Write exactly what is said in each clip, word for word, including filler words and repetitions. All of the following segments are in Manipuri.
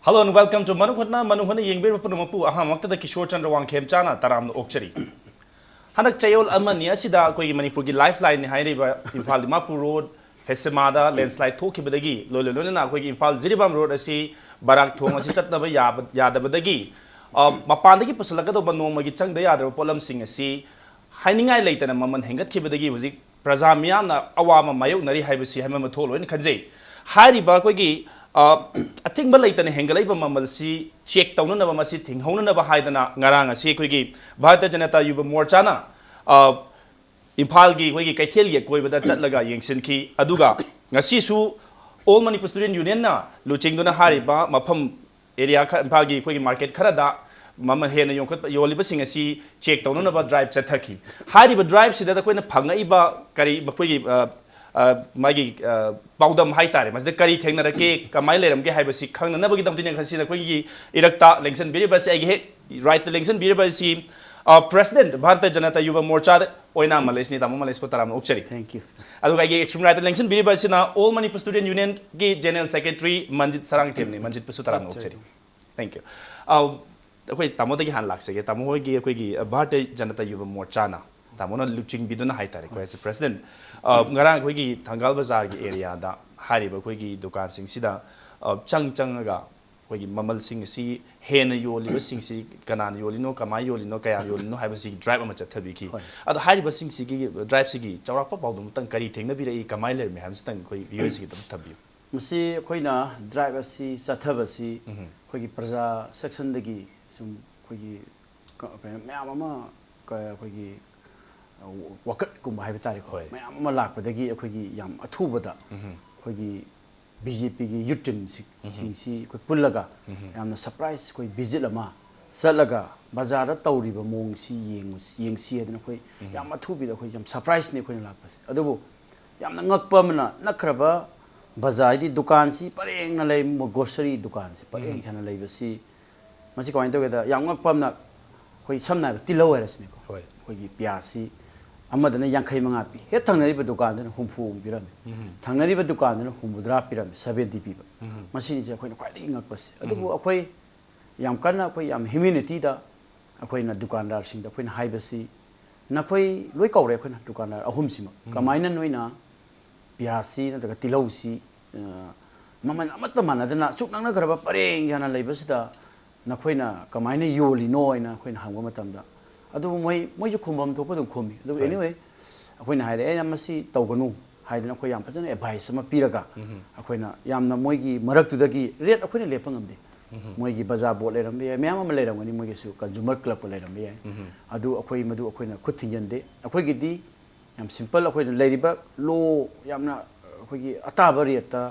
Hello and welcome to ꯃꯅꯨꯡ ꯍꯨꯠꯅ꯫ ꯃꯅꯨꯡ ꯍꯨꯠꯅ ꯌꯦꯡꯕꯤꯔꯤꯕ ꯄꯨꯝꯅꯃꯛꯄꯨ ꯑꯍꯥꯟꯕꯃꯛꯇꯗ ꯀꯤꯁꯣꯔ ꯆꯟꯗ꯭ꯔ ꯋꯥꯡꯈꯦꯝ ꯆꯥꯅ ꯇꯔꯥꯝꯅ ꯑꯣꯛꯆꯔꯤ꯫ ꯍꯟꯗꯛ ꯆꯌꯣꯜ ꯑꯃꯅꯤ ꯑꯁꯤꯗ ꯑꯩꯈꯣꯏꯒꯤ ꯃꯅꯤꯄꯨꯔꯒꯤ ꯂꯥꯏꯐ ꯂꯥꯏꯟꯅꯤ ꯍꯥꯏꯔꯤꯕ ꯏꯝꯐꯥꯜ ꯗꯤꯃꯥꯄꯨꯔ ꯔꯣꯗ ꯐꯦꯁꯦꯃꯥꯗ ꯂꯦꯟꯁꯂꯥꯏꯠ ꯊꯣꯛꯈꯤꯕꯗꯒꯤ ꯂꯣꯏꯅ ꯂꯣꯏꯅꯅ ꯑꯩꯈꯣꯏꯒꯤ ꯏꯝꯐꯥꯜ ꯖꯤꯔꯤꯕꯥꯝ ꯔꯣꯗ ꯑꯁꯤ ꯕꯔꯥꯛ ꯊꯣꯡ ꯑꯁꯤ ꯆꯠꯅꯕ ꯌꯥꯕ ꯌꯥꯗꯕꯗꯒꯤ, ꯑ, ꯃꯄꯥꯟꯗꯒꯤ ꯄꯨꯁꯤꯜꯂꯛꯀꯗꯧꯕ ꯅꯣꯡꯃꯒꯤ ꯆꯪꯗ ꯌꯥꯗ꯭ꯔꯕ ꯄꯣꯠꯂꯝꯁꯤꯡ ꯑꯁꯤ ꯍꯥꯏꯅꯤꯡꯉꯥꯏ ꯂꯩꯇꯅ ꯃꯃꯜ ꯍꯦꯟꯒꯠꯈꯤꯕꯗꯒꯤ ꯍꯧꯖꯤꯛ ꯄ꯭ꯔꯖꯥ ꯃꯤꯌꯥꯝꯅ ꯑꯋꯥꯕ ꯃꯥꯌꯣꯛꯅꯔꯤ ꯍꯥꯏꯕꯁꯤ ꯍꯥꯏꯃꯟꯕ ꯊꯣꯛꯂꯣꯏꯅ ꯈꯟꯖꯩ꯫ ꯍꯥꯏꯔꯤꯕ ꯑꯩꯈꯣꯏꯒꯤ, ꯑ, ꯑꯊꯤꯡꯕ ꯂꯩꯇꯅ ꯍꯦꯟꯒꯠꯂꯛꯏꯕ ꯃꯃꯜꯁꯤ ꯆꯦꯛ ꯇꯧꯅꯅꯕ, ꯃꯁꯤ ꯊꯤꯡꯍꯧꯅꯅꯕ ꯍꯥꯏꯗꯅ ꯉꯔꯥꯡ ꯑꯁꯤ ꯑꯩꯈꯣꯏꯒꯤ ꯚꯥꯔꯇ ꯖꯅꯇꯥ ꯌꯨꯕ ꯃꯣꯔꯆꯥꯅ, ꯑ, ꯏꯝꯐꯥꯜꯒꯤ ꯑꯩꯈꯣꯏꯒꯤ ꯀꯩꯊꯦꯜꯒꯤ ꯑꯀꯣꯏꯕꯗ ꯆꯠꯂꯒ ꯌꯦꯡꯁꯤꯟꯈꯤ꯫ ꯑꯗꯨꯒ ꯉꯁꯤꯁꯨ All Manipur Student Unionꯅ ꯂꯨꯆꯤꯡꯗꯨꯅ ꯍꯥꯏꯔꯤꯕ ꯃꯐꯝ ꯑꯦꯔꯤꯌꯥ ꯈꯔ, ꯏꯝꯐꯥꯜꯒꯤ ꯑꯩꯈꯣꯏꯒꯤ ꯃꯥꯔꯀꯦꯠ ꯈꯔꯗ ꯃꯃꯜ ꯍꯦꯟꯅ ꯌꯣꯟꯈꯠꯄ, ꯌꯣꯜꯂꯤꯕꯁꯤꯡ ꯑꯁꯤ ꯆꯦꯛ ꯇꯧꯅꯅꯕ ꯗ꯭ꯔꯥꯏꯚ ꯆꯠꯊꯈꯤ꯫ ꯍꯥꯏꯔꯤꯕ ꯗ꯭ꯔꯥꯏꯚꯁꯤꯗ ꯑꯩꯈꯣꯏꯅ ꯐꯪꯉꯛꯏꯕ ꯀꯔꯤ, ꯃꯈꯣꯏꯒꯤ, ꯑ, ꯑ, ꯃꯥꯒꯤ, ꯑ, ꯄꯥꯎꯗꯝ ꯍꯥꯏꯇꯥꯔꯦ, ꯃꯁꯤꯗ ꯀꯔꯤ ꯊꯦꯡꯅꯔꯛꯀꯦ, ꯀꯃꯥꯏꯅ ꯂꯩꯔꯝꯒꯦ ꯍꯥꯏꯕꯁꯤ ꯈꯪꯅꯅꯕꯒꯤꯗꯃꯛꯇꯅꯤ ꯉꯁꯤꯗ ꯑꯩꯈꯣꯏꯒꯤ ꯏꯔꯛꯇ ꯂꯦꯡꯁꯤꯟꯕꯤꯔꯤꯕ ꯑꯁꯤ, ꯑꯩꯒꯤ ꯍꯦꯛ ꯔꯥꯏꯠꯇ ꯂꯦꯡꯁꯤꯟꯕꯤꯔꯤꯕ ꯑꯁꯤ, ꯑ, ꯄ꯭ꯔꯁꯤꯗꯦꯟꯠ ꯚꯥꯔꯇ ꯖꯅꯇꯥ ꯌꯨꯕ ꯃꯣꯔꯆꯥꯗ ꯑꯣꯏꯅꯥꯝ ꯃꯂꯦꯁꯅꯤ꯫ ꯇꯥꯃꯣ ꯃꯂꯦꯁꯄꯨ ꯇꯔꯥꯝꯅ ꯑꯣꯛꯆꯔꯤ꯫ Thank you. ꯑꯗꯨꯒ ꯑꯩꯒꯤ ꯑꯦꯛꯁꯇ꯭ꯔꯤꯝ ꯔꯥꯏꯠꯇ ꯂꯦꯡꯁꯤꯟꯕꯤꯔꯤꯕ ꯑꯁꯤꯅ All Manipur Student Unionꯒꯤ ꯖꯦꯅꯔꯦꯜ ꯁꯦꯀ꯭ꯔꯦꯇꯔꯤ ꯃꯟꯖꯤꯠ ꯁꯔꯥꯡꯊꯦꯝꯅꯤ꯫ ꯃꯟꯖꯤꯠꯄꯨꯁꯨ ꯇꯔꯥꯝꯅ ꯑꯣꯛꯆꯔꯤ꯫ Thank you. ꯑ, ꯑꯩꯈꯣꯏ ꯇꯥꯃꯣꯗꯒꯤ ꯍꯥꯟꯅ ꯂꯥꯛꯆꯒꯦ꯫ ꯇꯥꯃꯣ ꯍꯣꯏꯒꯤ ꯑꯩꯈꯣꯏꯒꯤ, ꯑ, ꯚꯥꯔꯇꯤꯌ ꯖꯅꯇꯥ ꯌꯨꯕ ꯃꯣꯔꯆꯥꯅ, ꯇꯥꯃꯣꯅ ꯂꯨꯆꯤꯡꯕꯤꯗꯨꯅ ꯍꯥꯏꯇꯥꯔꯦꯀꯣ, as a president, ꯑ, ꯉꯔꯥꯡ ꯑꯩꯈꯣꯏꯒꯤ ꯊꯪꯒꯥꯜ ꯕꯖꯥꯔꯒꯤ ꯑꯦꯔꯤꯌꯥꯗ ꯍꯥꯏꯔꯤꯕ ꯑꯩꯈꯣꯏꯒꯤ ꯗꯨꯀꯥꯟꯁꯤꯡꯁꯤꯗ, ꯑ, ꯆꯪ ꯆꯪꯉꯒ ꯑꯩꯈꯣꯏꯒꯤ ꯃꯃꯜꯁꯤꯡ ꯑꯁꯤ ꯍꯦꯟꯅ ꯌꯣꯜꯂꯤꯕꯁꯤꯡꯁꯤ ꯀꯅꯥꯅ ꯌꯣꯜꯂꯤꯅꯣ, ꯀꯃꯥꯏꯅ ꯌꯣꯜꯂꯤꯅꯣ, ꯀꯌꯥ ꯌꯣꯜꯂꯤꯅꯣ ꯍꯥꯏꯕꯁꯤꯒꯤ ꯗ꯭ꯔꯥꯏꯚ ꯑꯃ ꯆꯠꯊꯕꯤꯈꯤ꯫ ꯍꯣꯏ꯫ ꯑꯗꯣ ꯍꯥꯏꯔꯤꯕꯁꯤꯡꯁꯤꯒꯤ ꯗ꯭ꯔꯥꯏꯚꯁꯤꯒꯤ ꯆꯥꯎꯔꯥꯛꯄ ꯄꯥꯎꯗꯝ ꯑꯃꯇꯪ ꯀꯔꯤ ꯊꯦꯡꯅꯕꯤꯔꯛꯏ, ꯀꯃꯥꯏꯅ ꯂꯩꯔꯝꯃꯤ ꯍꯥꯏꯕꯁꯤꯇꯪ ꯑꯩꯈꯣꯏ ꯚ꯭ꯌꯨꯋꯔꯁꯤꯡꯒꯤ ꯑꯗꯨꯝ ꯊꯝꯕꯤꯌꯨ꯫ ꯃꯁꯤ ꯑꯩꯈꯣꯏꯅ ꯗ꯭ꯔꯥꯏꯚ ꯑꯁꯤ ꯆꯠꯊꯕꯁꯤ ꯑꯩꯈꯣꯏꯒꯤ ꯄ꯭ꯔꯖꯥ ꯁꯦꯛꯁꯟꯗꯒꯤ ꯁꯨꯝ ꯑꯩꯈꯣꯏꯒꯤ ꯀ-, ꯀꯩꯅꯣ ꯃꯌꯥꯝ ꯑꯃ ꯀ-, ꯑꯩꯈꯣꯏꯒꯤ, ꯑ, ꯋꯥꯀꯠꯀꯨꯝꯕ ꯍꯥꯏꯕ ꯇꯥꯔꯦꯀꯣ꯫ ꯍꯣꯏ꯫ ꯃꯌꯥꯝ ꯑꯃ ꯂꯥꯛꯄꯗꯒꯤ ꯑꯩꯈꯣꯏꯒꯤ ꯌꯥꯝ ꯑꯊꯨꯕꯗ ꯑꯩꯈꯣꯏꯒꯤ ꯕꯤ ꯖꯦ ꯄꯤꯒꯤ ꯌꯨꯠ ꯇꯤꯝꯁꯤꯡꯁꯤ ꯑꯩꯈꯣꯏ ꯄꯨꯜꯂꯒ ꯌꯥꯝꯅ ꯁꯔꯄ꯭ꯔꯥꯏꯖ ꯑꯩꯈꯣꯏ ꯚꯤꯖꯤꯠ ꯑꯃ ꯆꯠꯂꯒ ꯕꯖꯥꯔꯗ ꯇꯧꯔꯤꯕ ꯃꯑꯣꯡꯁꯤ ꯌꯦꯡꯉꯨ-, ꯌꯦꯡꯁꯤ ꯍꯥꯏꯗꯅ ꯑꯩꯈꯣꯏ ꯌꯥꯝ ꯑꯊꯨꯕꯤꯗ ꯑꯩꯈꯣꯏ ꯌꯥꯝ ꯁꯔꯄ꯭ꯔꯥꯏꯖꯅꯤ ꯑꯩꯈꯣꯏꯅ ꯂꯥꯛꯄꯁꯦ꯫ ꯑꯗꯨꯕꯨ ꯌꯥꯝꯅ ꯉꯛꯄ ꯑꯃꯅ, ꯅꯛꯈ꯭ꯔꯕ ꯕꯖꯥꯔ ꯍꯥꯏꯗꯤ ꯗꯨꯀꯥꯟꯁꯤ ꯄꯔꯦꯡꯅ ꯂꯩ, ꯒ꯭ꯔꯣꯁꯔꯤ ꯗꯨꯀꯥꯟꯁꯤ ꯄꯔꯦꯡ ꯁꯥꯅ ꯂꯩꯕꯁꯤ, ꯃꯁꯤ ꯀꯃꯥꯏꯅ ꯇꯧꯒꯦꯗ, ꯌꯥꯝ ꯉꯛꯄ ꯑꯃꯅ ꯑꯩꯈꯣꯏ ꯁꯝꯅ ꯍꯥꯏꯔꯕꯗ ꯇꯤꯜꯍꯧ ꯍꯥꯏꯔꯁꯤꯅꯦꯀꯣ꯫ ꯍꯣꯏ꯫ ꯑꯩꯈꯣꯏꯒꯤ ꯄꯤꯌꯥꯁꯁꯤ ꯑꯃꯗꯅ ꯌꯥꯡꯈꯩ ꯃꯉꯥ ꯄꯤ, ꯍꯦꯛ ꯊꯪꯅꯔꯤꯕ ꯗꯨꯀꯥꯟꯗꯨꯅ ꯍꯨꯝꯐꯨ ꯑꯃꯨꯛ ꯄꯤꯔꯝꯃꯤ, ꯊꯪꯅꯔꯤꯕ ꯗꯨꯀꯥꯟꯗꯨꯅ ꯍꯨꯝꯐꯨꯇꯔꯥ ꯄꯤꯔꯝꯃꯤ, ꯁꯕꯦꯟꯇꯤ ꯄꯤꯕ꯫ ꯃꯁꯤꯅꯤꯁꯦ ꯑꯩꯈꯣꯏꯅ ꯈ꯭ꯋꯥꯏꯗꯒꯤ ꯉꯛꯄꯁꯦ꯫ ꯑꯗꯨꯕꯨ ꯑꯩꯈꯣꯏ ꯌꯥꯝ ꯀꯟꯅ, ꯑꯩꯈꯣꯏ ꯌꯥꯝ ꯍ꯭ꯌꯨꯃꯤꯅꯤꯇꯤꯗ ꯑꯩꯈꯣꯏꯅ ꯗꯨꯀꯥꯟꯗꯥꯔꯁꯤꯡꯗ ꯑꯩꯈꯣꯏꯅ ꯍꯥꯏꯕꯁꯤ, ꯅꯈꯣꯏ ꯂꯣꯏ ꯀꯧꯔꯦ ꯑꯩꯈꯣꯏꯅ ꯗꯨꯀꯥꯟꯗꯥꯔ ꯑꯍꯨꯝꯁꯤꯃꯛ, ꯀꯃꯥꯏꯅ ꯅꯣꯏꯅ ꯄꯤꯌꯥꯁꯁꯤ ꯅꯠꯇ꯭ꯔꯒ ꯇꯤꯜꯍꯧꯁꯤ, ꯑ, ꯃꯃꯜ ꯑꯃꯠꯇ ꯃꯥꯟꯅꯗꯅ ꯑꯁꯨꯛ ꯅꯛꯅꯈ꯭ꯔꯕ ꯄꯔꯦꯡ ꯁꯥꯅ ꯂꯩꯕꯁꯤꯗ ꯅꯈꯣꯏꯅ ꯀꯃꯥꯏꯅ ꯌꯣꯜꯂꯤꯅꯣ ꯍꯥꯏꯅ ꯑꯩꯈꯣꯏꯅ ꯍꯪꯕ ꯃꯇꯝꯗ, ꯑꯗꯨꯕꯨ ꯃꯣꯏ, ꯃꯣꯏꯁꯨ ꯈꯨꯝꯐꯝ ꯊꯣꯛꯄ ꯑꯗꯨꯝ ꯈꯨꯝꯃꯤ꯫ ꯑꯗꯨꯕꯨ ꯍꯣꯏ꯫ Anyway, ꯑꯩꯈꯣꯏꯅ ꯍꯥꯏꯔꯦ, "ꯑꯩꯅ ꯃꯁꯤ ꯇꯧꯒꯅꯨ" ꯍꯥꯏꯗꯅ ꯑꯩꯈꯣꯏ ꯌꯥꯝ ꯐꯖꯅ ꯑꯦꯗꯚꯥꯏꯁ ꯑꯃ ꯄꯤꯔꯒ, ꯑꯩꯈꯣꯏꯅ ꯌꯥꯝꯅ ꯃꯣꯏꯒꯤ ꯃꯔꯛꯇꯨꯗꯒꯤ ꯔꯦꯠ ꯑꯩꯈꯣꯏꯅ ꯂꯦꯞꯄ ꯉꯝꯗꯦ꯫ ꯃꯣꯏꯒꯤ ꯕꯖꯥꯔ ꯕꯣꯠ ꯂꯩꯔꯝꯕ ꯌꯥꯏ, ꯃꯌꯥꯝ ꯑꯃ ꯂꯩꯔꯝꯒꯅꯤ, ꯃꯣꯏꯒꯤꯁꯨ ꯀꯟꯖꯨꯃꯔ ꯀ꯭ꯂꯕꯀ ꯂꯩꯔꯝꯕ ꯌꯥꯏ꯫ ꯑꯗꯨ ꯑꯩꯈꯣꯏ, ꯃꯗꯨ ꯑꯩꯈꯣꯏꯅ ꯈꯨꯠ ꯊꯤꯡꯖꯤꯟꯗꯦ꯫ ꯑꯩꯈꯣꯏꯒꯤꯗꯤ ꯌꯥꯝ ꯁꯤꯝꯄꯜ, ꯑꯩꯈꯣꯏꯅ ꯂꯩꯔꯤꯕ ꯂꯣ, ꯌꯥꯝꯅ ꯑꯩꯈꯣꯏꯒꯤ ꯑꯇꯥꯕ ꯔꯦꯠꯇ,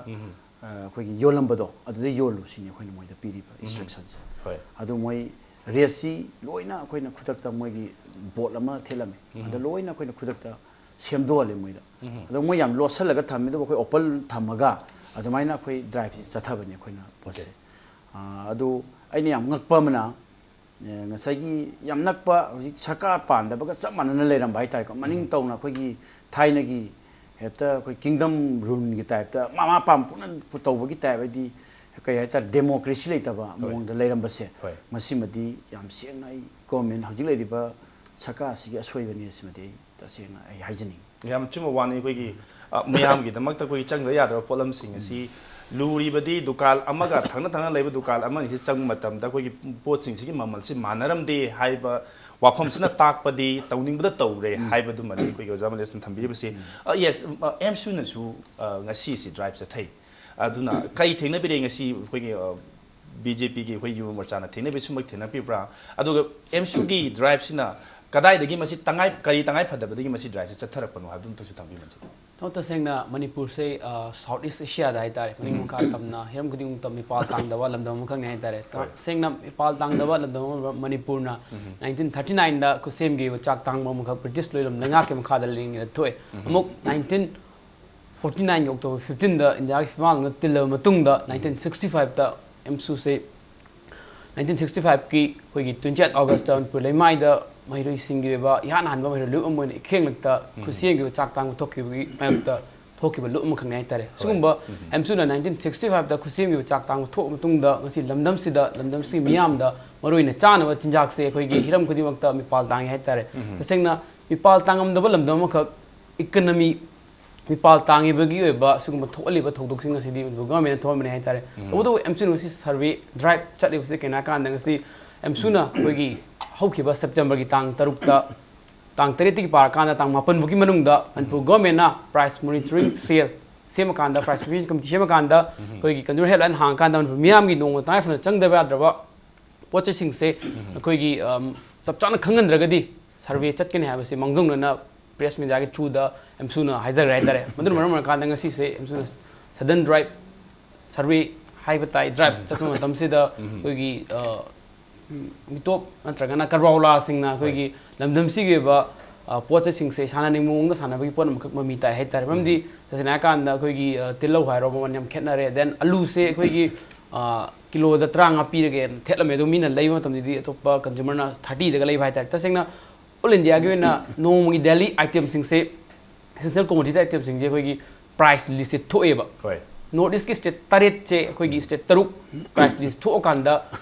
ꯑ, ꯑꯩꯈꯣꯏꯒꯤ ꯌꯣꯜꯂꯝꯕꯗꯣ, ꯑꯗꯨꯗ ꯌꯣꯜꯂꯨ ꯁꯤꯅꯤ ꯑꯩꯈꯣꯏꯅ ꯃꯣꯏꯗ ꯄꯤꯔꯤꯕ ꯏꯟꯁꯇ꯭ꯔꯛꯁꯟꯁꯦ꯫ ꯍꯣꯏ꯫ ꯑꯗꯨ ꯃꯣꯏ ꯔꯦꯠꯁꯤ ꯂꯣꯏꯅ ꯑꯩꯈꯣꯏꯅ ꯈꯨꯗꯛꯇ ꯃꯣꯏꯒꯤ ꯕꯣꯠ ꯑꯃ ꯊꯦꯠꯂꯝꯃꯤ, ꯑꯗ ꯂꯣꯏꯅ ꯑꯩꯈꯣꯏꯅ ꯈꯨꯗꯛꯇ ꯁꯦꯝꯗꯣꯛꯍꯜꯂꯦ ꯃꯣꯏꯗ꯫ ꯑꯗꯣ ꯃꯣꯏ ꯌꯥꯝ ꯂꯣꯠꯁꯤꯜꯂꯒ ꯊꯝꯃꯤ, ꯑꯗꯨꯕꯨ ꯑꯩꯈꯣꯏ ꯑꯣꯄꯟ ꯊꯝꯃꯒ ꯑꯗꯨꯃꯥꯏꯅ ꯑꯩꯈꯣꯏ ꯗ꯭ꯔꯥꯏꯚꯁꯤ ꯆꯠꯊꯕꯅꯤ ꯑꯩꯈꯣꯏꯅ ꯄꯣꯠꯁꯦ꯫ ꯑꯣꯀꯦ꯫ ꯑ, ꯑꯗꯨ ꯑꯩꯅ ꯌꯥꯝ ꯉꯛꯄ ꯑꯃꯅ, ꯑ, ꯉꯁꯥꯏꯒꯤ ꯌꯥꯝ ꯅꯛꯄ, ꯍꯧꯖꯤꯛ ꯁꯔꯀꯥꯔ ꯄꯥꯟꯗꯕꯒ ꯆꯞ ꯃꯥꯟꯅꯅ ꯂꯩꯔꯝꯕ ꯍꯥꯏꯇꯥꯔꯦꯀꯣ, ꯃꯅꯤꯡ ꯇꯧꯅ ꯑꯩꯈꯣꯏꯒꯤ ꯊꯥꯏꯅꯒꯤ ꯍꯦꯛꯇ ꯑꯩꯈꯣꯏ ꯀꯤꯡꯗꯝ ꯔꯨꯜꯒꯤ ꯇꯥꯏꯞꯇ ꯃꯥ, ꯃꯥ ꯄꯥꯝ ꯄꯨꯅ ꯇꯧꯕꯒꯤ ꯇꯥꯏꯞ, ꯍꯥꯏꯗꯤ ꯀꯩ ꯍꯥꯏꯇꯥꯔꯦ, ꯗꯦꯃꯣꯀ꯭ꯔꯦꯁꯤ ꯂꯩꯇꯕ ꯍꯣꯏ꯫ ꯃꯑꯣꯡꯗ ꯂꯩꯔꯝꯕꯁꯦ, ꯍꯣꯏ꯫ ꯃꯁꯤꯃꯗꯤ ꯌꯥꯝ ꯁꯦꯡꯅ ꯑꯩ ꯒꯣꯔꯃꯦꯟ, ꯍꯧꯖꯤꯛ ꯂꯩꯔꯤꯕ ꯁꯔꯀꯥꯔ ꯑꯁꯤꯒꯤ ꯑꯁꯣꯏꯕꯅꯤ, ꯁꯤꯃꯗꯤ ꯑꯩ ꯇꯁꯦꯡꯅ ꯑꯩ ꯍꯥꯏꯖꯅꯤꯡꯉꯤ꯫ ꯌꯥꯝ ꯆꯨꯝꯕ ꯋꯥꯅꯤ꯫ ꯑꯩꯈꯣꯏꯒꯤ, ꯑ, ꯃꯤꯌꯥꯝꯒꯤꯗꯃꯛꯇ ꯑꯩꯈꯣꯏꯒꯤ ꯆꯪꯗ ꯌꯥꯗꯕ ꯄꯣꯠꯂꯝꯁꯤꯡ ꯑꯁꯤ ꯂꯨꯔꯤꯕꯗꯤ ꯗꯨꯀꯥꯟ ꯑꯃꯒ ꯊꯪꯅ ꯊꯪꯅ ꯂꯩꯕ ꯗꯨꯀꯥꯟ ꯑꯃ ꯑꯅꯤꯁꯤ ꯆꯪꯕ ꯃꯇꯝꯗ ꯑꯩꯈꯣꯏꯒꯤ ꯄꯣꯠꯁꯤꯡꯁꯤꯒꯤ ꯃꯃꯜꯁꯤ ꯃꯥꯟꯅꯔꯝꯗꯦ ꯍꯥꯏꯕ ꯋꯥꯐꯝꯁꯤꯅ ꯇꯥꯛꯄꯗꯤ ꯇꯧꯅꯤꯡꯕꯗ ꯇꯧꯔꯦ ꯍꯥꯏꯕꯗꯨꯃꯗꯤ ꯑꯩꯈꯣꯏꯒꯤ ꯑꯣꯖꯥ ꯃꯂꯦꯁꯅ ꯊꯝꯕꯤꯔꯤꯕꯁꯤ꯫ ꯑ, ꯌꯦꯁ, ꯑ, ꯑꯦꯝꯁꯨꯅꯁꯨ, ꯑ, ꯉꯁꯤꯁꯤ ꯗ꯭ꯔꯥꯏꯚ ꯆꯠꯊꯩ꯫ ꯑꯗꯨꯅ ꯀꯔꯤ ꯊꯦꯡꯅꯕꯤꯔꯦ ꯉꯁꯤ ꯑꯩꯈꯣꯏꯒꯤ, ꯑ, ꯕꯤ ꯖꯦ ꯄꯤꯒꯤ ꯑꯩꯈꯣꯏ ꯌꯨꯕ ꯃꯣꯔꯆꯥꯅ ꯊꯦꯡꯅꯕꯤꯁꯨꯃꯛ ꯊꯦꯡꯅꯕꯤꯕ꯭ꯔꯥ? ꯑꯗꯨꯒ ꯑꯦꯝꯁꯨꯒꯤ ꯗ꯭ꯔꯥꯏꯚꯁꯤꯅ ꯀꯗꯥꯏꯗꯒꯤ ꯃꯁꯤ ꯇꯉꯥꯏ-, ꯀꯔꯤ ꯇꯉꯥꯏ ꯐꯗꯕꯗꯒꯤ ꯃꯁꯤ ꯗ꯭ꯔꯥꯏꯚꯁꯤ ꯆꯠꯊꯔꯛꯄꯅꯣ ꯍꯥꯏꯕꯗꯨ ꯑꯝꯇꯁꯨ ꯊꯝꯕꯤꯌꯨ꯫ ꯇꯥꯃꯣ, ꯇꯁꯦꯡꯅ ꯃꯅꯤꯄꯨꯔꯁꯦ, ꯑ, ꯁꯥꯎꯠ ꯏꯁ ꯑꯦꯁꯤꯌꯥꯗ ꯍꯥꯏꯇꯥꯔꯦ, ꯃꯅꯤꯡ ꯃꯈꯥ ꯇꯝꯅ, ꯍꯤꯔꯝ ꯈꯨꯗꯤꯡꯃꯛꯇ ꯃꯤꯄꯥꯜ ꯇꯥꯡꯗꯕ ꯂꯝꯗꯝ ꯑꯃꯈꯛꯅꯤ ꯍꯥꯏꯇꯥꯔꯦ꯫ ꯍꯣꯏ꯫ ꯇꯁꯦꯡꯅ ꯃꯤꯄꯥꯜ ꯇꯥꯡꯗꯕ ꯂꯝꯗꯝ ꯑꯃ ꯃꯅꯤꯄꯨꯔꯅ ꯅꯥꯏꯟꯇꯤꯟ ꯊꯥꯔꯇꯤ ꯅꯥꯏꯟꯗ ꯈꯨꯠꯁꯦꯝꯒꯤ ꯆꯥꯛ ꯇꯥꯡꯕ ꯑꯃꯈꯛ ꯕ꯭ꯔꯤꯇꯤꯁ ꯂꯣꯏꯂꯝ ꯂꯩꯉꯥꯛꯀꯤ ꯃꯈꯥꯗ ꯂꯩꯔꯤꯉꯩꯗ ꯊꯣꯛꯑꯦ꯫ ꯑꯃꯨꯛ ꯅꯥꯏꯟꯇꯤꯟ ꯐꯣꯔꯇꯤ ꯅꯥꯏꯟꯒꯤ ꯑꯣꯛꯇꯣꯕꯔ ꯐꯤꯐꯇꯤꯟꯗ ꯏꯟꯗꯤꯌꯥꯒꯤ ꯐꯤꯕꯥꯛꯅ ꯇꯤꯜꯂꯕ ꯃꯇꯨꯡꯗ, ꯅꯥꯏꯟꯇꯤꯟ ꯁꯤꯛꯁꯇꯤ ꯐꯥꯏꯚꯇ ꯑꯦꯝꯁꯨꯁꯦ, ꯅꯥꯏꯟꯇꯤꯟ ꯁꯤꯛꯁꯇꯤ ꯐꯥꯏꯚꯀꯤ ꯑꯩꯈꯣꯏꯒꯤ ꯇ꯭ꯋꯦꯟꯇꯤ ꯑꯩꯠ ꯑꯣꯒꯁꯇ ꯃꯅꯤꯄꯨꯔ ꯂꯩꯃꯥꯏꯗ ꯃꯍꯩꯔꯣꯏꯁꯤꯡꯒꯤ ꯑꯣꯏꯕ ꯏꯍꯥꯟ ꯍꯥꯟꯕ ꯃꯍꯩꯔꯣꯏ ꯂꯨꯞ ꯑꯃ ꯑꯣꯏꯅ ꯏꯈꯦꯡꯂꯛꯇ ꯈꯨꯠꯁꯦꯝꯒꯤ ꯑꯣꯏꯕ ꯆꯥꯛ ꯇꯥꯡꯕ ꯊꯣꯛꯈꯤꯕꯒꯤ ꯃꯥꯌꯣꯛꯇ ꯊꯣꯛꯈꯤꯕ ꯂꯨꯞ ꯑꯃꯈꯛꯅꯤ ꯍꯥꯏꯇꯥꯔꯦ꯫ ꯁꯤꯒꯨꯝꯕ ꯑꯦꯝꯁꯨꯅ ꯅꯥꯏꯟꯇꯤꯟ ꯁꯤꯛꯁꯇꯤ ꯐꯥꯏꯚꯇ ꯈꯨꯠꯁꯦꯝꯒꯤ ꯑꯣꯏꯕ ꯆꯥꯛ ꯇꯥꯡꯕ ꯊꯣꯛꯑ ꯃꯇꯨꯡꯗ ꯉꯁꯤ ꯂꯝꯗꯝꯁꯤꯗ, ꯂꯝꯗꯝꯁꯤꯒꯤ ꯃꯤꯌꯥꯝꯗ ꯃꯔꯨꯑꯣꯏꯅ ꯆꯥꯅꯕ ꯆꯤꯟꯖꯥꯛꯁꯦ ꯑꯩꯈꯣꯏꯒꯤ ꯍꯤꯔꯝ ꯈꯨꯗꯤꯡꯃꯛꯇ ꯃꯤꯄꯥꯜ ꯇꯥꯡꯉꯤ ꯍꯥꯏꯇꯥꯔꯦ꯫ ꯇꯁꯦꯡꯅ ꯃꯤꯄꯥꯜ ꯇꯥꯡꯉꯝꯗꯕ ꯂꯝꯗꯝ ꯑꯃꯈꯛ, ꯏꯀꯅꯃꯤ ꯃꯤꯄꯥꯜ ꯇꯥꯡꯉꯤꯕꯒꯤ ꯑꯣꯏꯕ ꯁꯤꯒꯨꯝꯕ ꯊꯣꯛꯍꯜꯂꯤꯕ ꯊꯧꯗꯣꯛꯁꯤꯡ ꯑꯁꯤꯗꯤ ꯃꯅꯤꯄꯨꯔ ꯒꯣꯔꯃꯦꯟꯅ ꯊꯣꯛꯍꯟꯕꯅꯤ ꯍꯥꯏꯇꯥꯔꯦ꯫ ꯇꯧꯕꯇꯕꯨ ꯑꯦꯝꯁꯨꯅ ꯉꯁꯤ ꯁꯔꯚꯦ ꯗ꯭ꯔꯥꯏꯚ ꯆꯠꯂꯤꯕꯁꯤ ꯀꯩꯅꯣ ꯍꯥꯏꯀꯥꯟꯗ ꯉꯁꯤ ꯑꯦꯝꯁꯨꯅ ꯑꯩꯈꯣꯏꯒꯤ ꯍꯧꯈꯤꯕ ꯁꯦꯞꯇꯦꯝꯕꯔꯒꯤ ꯇꯥꯡ ꯇꯔꯨꯛꯇ, ꯇꯥꯡ ꯇꯔꯦꯠꯇꯒꯤ ꯄꯥꯔꯀꯥꯟꯗ ꯇꯥꯡ ꯃꯥꯄꯟ ꯐꯥꯎꯒꯤ ꯃꯅꯨꯡꯗ ꯃꯅꯤꯄꯨꯔ ꯒꯣꯔꯃꯦꯟꯅ ꯄ꯭ꯔꯥꯏꯁ ꯃꯣꯅꯤꯇꯔꯤꯡ ꯁꯦꯜ ꯁꯦꯝꯃꯀꯥꯟꯗ, ꯄ꯭ꯔꯥꯏꯁ ꯔꯤꯚꯤꯖꯟ ꯀꯃꯤꯇꯤ ꯁꯦꯝꯃꯀꯥꯟꯗ, ꯑꯩꯈꯣꯏꯒꯤ ꯀꯟꯖꯨꯃꯔ ꯍꯦꯜꯞꯂꯥꯏꯟ ꯍꯥꯡꯉꯀꯥꯟꯗ ꯃꯅꯤꯄꯨꯔ ꯃꯤꯌꯥꯝꯒꯤ ꯅꯣꯡꯃ ꯇꯉꯥꯏ ꯐꯗꯅ ꯆꯪꯗꯕ ꯌꯥꯗ꯭ꯔꯕ ꯄꯣꯠ ꯆꯩꯁꯤꯡꯁꯦ ꯑꯩꯈꯣꯏꯒꯤ, ꯑꯝ, ꯆꯞ ꯆꯥꯅ ꯈꯪꯍꯟꯗ꯭ꯔꯒꯗꯤ ꯁꯔꯚꯦ ꯆꯠꯀꯅꯤ ꯍꯥꯏꯕꯁꯤ ꯃꯥꯡꯖꯧꯅꯅ ꯄ꯭ꯔꯦꯁ ꯃꯦꯗꯤꯌꯥꯒꯤ ꯊ꯭ꯔꯨꯗ ꯑꯦꯝꯁꯨꯅ ꯍꯥꯏꯖꯈ꯭ꯔꯦ ꯍꯥꯏꯇꯥꯔꯦ꯫ ꯃꯗꯨꯅ ꯃꯔꯝ ꯑꯣꯏꯔꯀꯥꯟꯗ ꯉꯁꯤꯁꯦ ꯑꯦꯝꯁꯨꯅ ꯁꯗꯟ ꯗ꯭ꯔꯥꯏꯚ ꯁꯔꯚꯦ ꯍꯥꯏꯕ ꯇꯥꯏ, ꯗ꯭ꯔꯥꯏꯚ ꯆꯠꯄ ꯃꯇꯝꯁꯤꯗ ꯑꯩꯈꯣꯏꯒꯤ, ꯑ, ꯃꯤꯇꯣꯞ ꯅꯠꯇ꯭ꯔꯒꯅ ꯀꯔꯕꯥꯔ ꯋꯥꯂꯥꯁꯤꯡꯅ ꯑꯩꯈꯣꯏꯒꯤ ꯂꯝꯗꯝꯁꯤꯒꯤ ꯑꯣꯏꯕ, ꯑ, ꯄꯣꯠ ꯆꯩꯁꯤꯡꯁꯦ ꯁꯥꯟꯅꯅꯤꯡꯕ ꯃꯑꯣꯡꯗ ꯁꯥꯟꯅꯕꯒꯤ ꯄꯣꯠ ꯑꯃꯈꯛ ꯃꯃꯤ ꯇꯥꯏ ꯍꯥꯏꯇꯥꯔꯦ꯫ ꯃꯔꯝꯗꯤ ꯇꯁꯦꯡꯅ ꯍꯥꯏꯔꯀꯥꯟꯗ ꯑꯩꯈꯣꯏꯒꯤ, ꯑ, ꯇꯤꯜꯍꯧ ꯍꯥꯏꯔꯣ, ꯃꯃꯜ ꯌꯥꯝ ꯈꯦꯠꯅꯔꯦ꯫ ꯗꯦꯟ ꯑꯂꯨꯁꯦ ꯑꯩꯈꯣꯏꯒꯤ, ꯑ, ꯀꯤꯂꯣꯗ ꯇꯔꯥꯃꯉꯥ ꯄꯤꯔꯒꯦꯅ ꯊꯦꯠꯂꯝꯃꯦ, ꯑꯗꯣ ꯃꯤꯅ ꯂꯩꯕ ꯃꯇꯝꯗꯗꯤ ꯑꯇꯣꯞꯄ ꯀꯟꯖꯨꯃꯔꯅ ꯊꯥꯔꯇꯤꯗꯒ ꯂꯩꯕ ꯍꯥꯏꯇꯥꯔꯦ꯫ ꯇꯁꯦꯡꯅ ꯑꯣꯜ ꯏꯟꯗꯤꯌꯥꯒꯤ ꯑꯣꯏꯅ ꯅꯣꯡꯃꯒꯤ ꯗꯦꯂꯤ ꯑꯥꯏꯇꯦꯝꯁꯤꯡꯁꯦ, ꯑꯦꯁꯦꯟꯁꯤꯌꯦꯜ ꯀꯣꯃꯣꯗꯤꯇꯤ ꯑꯥꯏꯇꯦꯝꯁꯤꯡꯁꯦ ꯑꯩꯈꯣꯏꯒꯤ ꯄ꯭ꯔꯥꯏꯁ ꯂꯤꯁꯁꯦ ꯊꯣꯛꯑꯦꯕ꯫ ꯍꯣꯏ꯫ ꯅꯣꯔꯠ ꯏꯁꯀꯤ ꯁ꯭ꯇꯦꯠ ꯇꯔꯦꯠꯁꯦ, ꯑꯩꯈꯣꯏꯒꯤ ꯁ꯭ꯇꯦꯠ ꯇꯔꯨꯛ ꯄ꯭ꯔꯥꯏꯁ ꯂꯤꯁ ꯊꯣꯛꯑꯀꯥꯟꯗ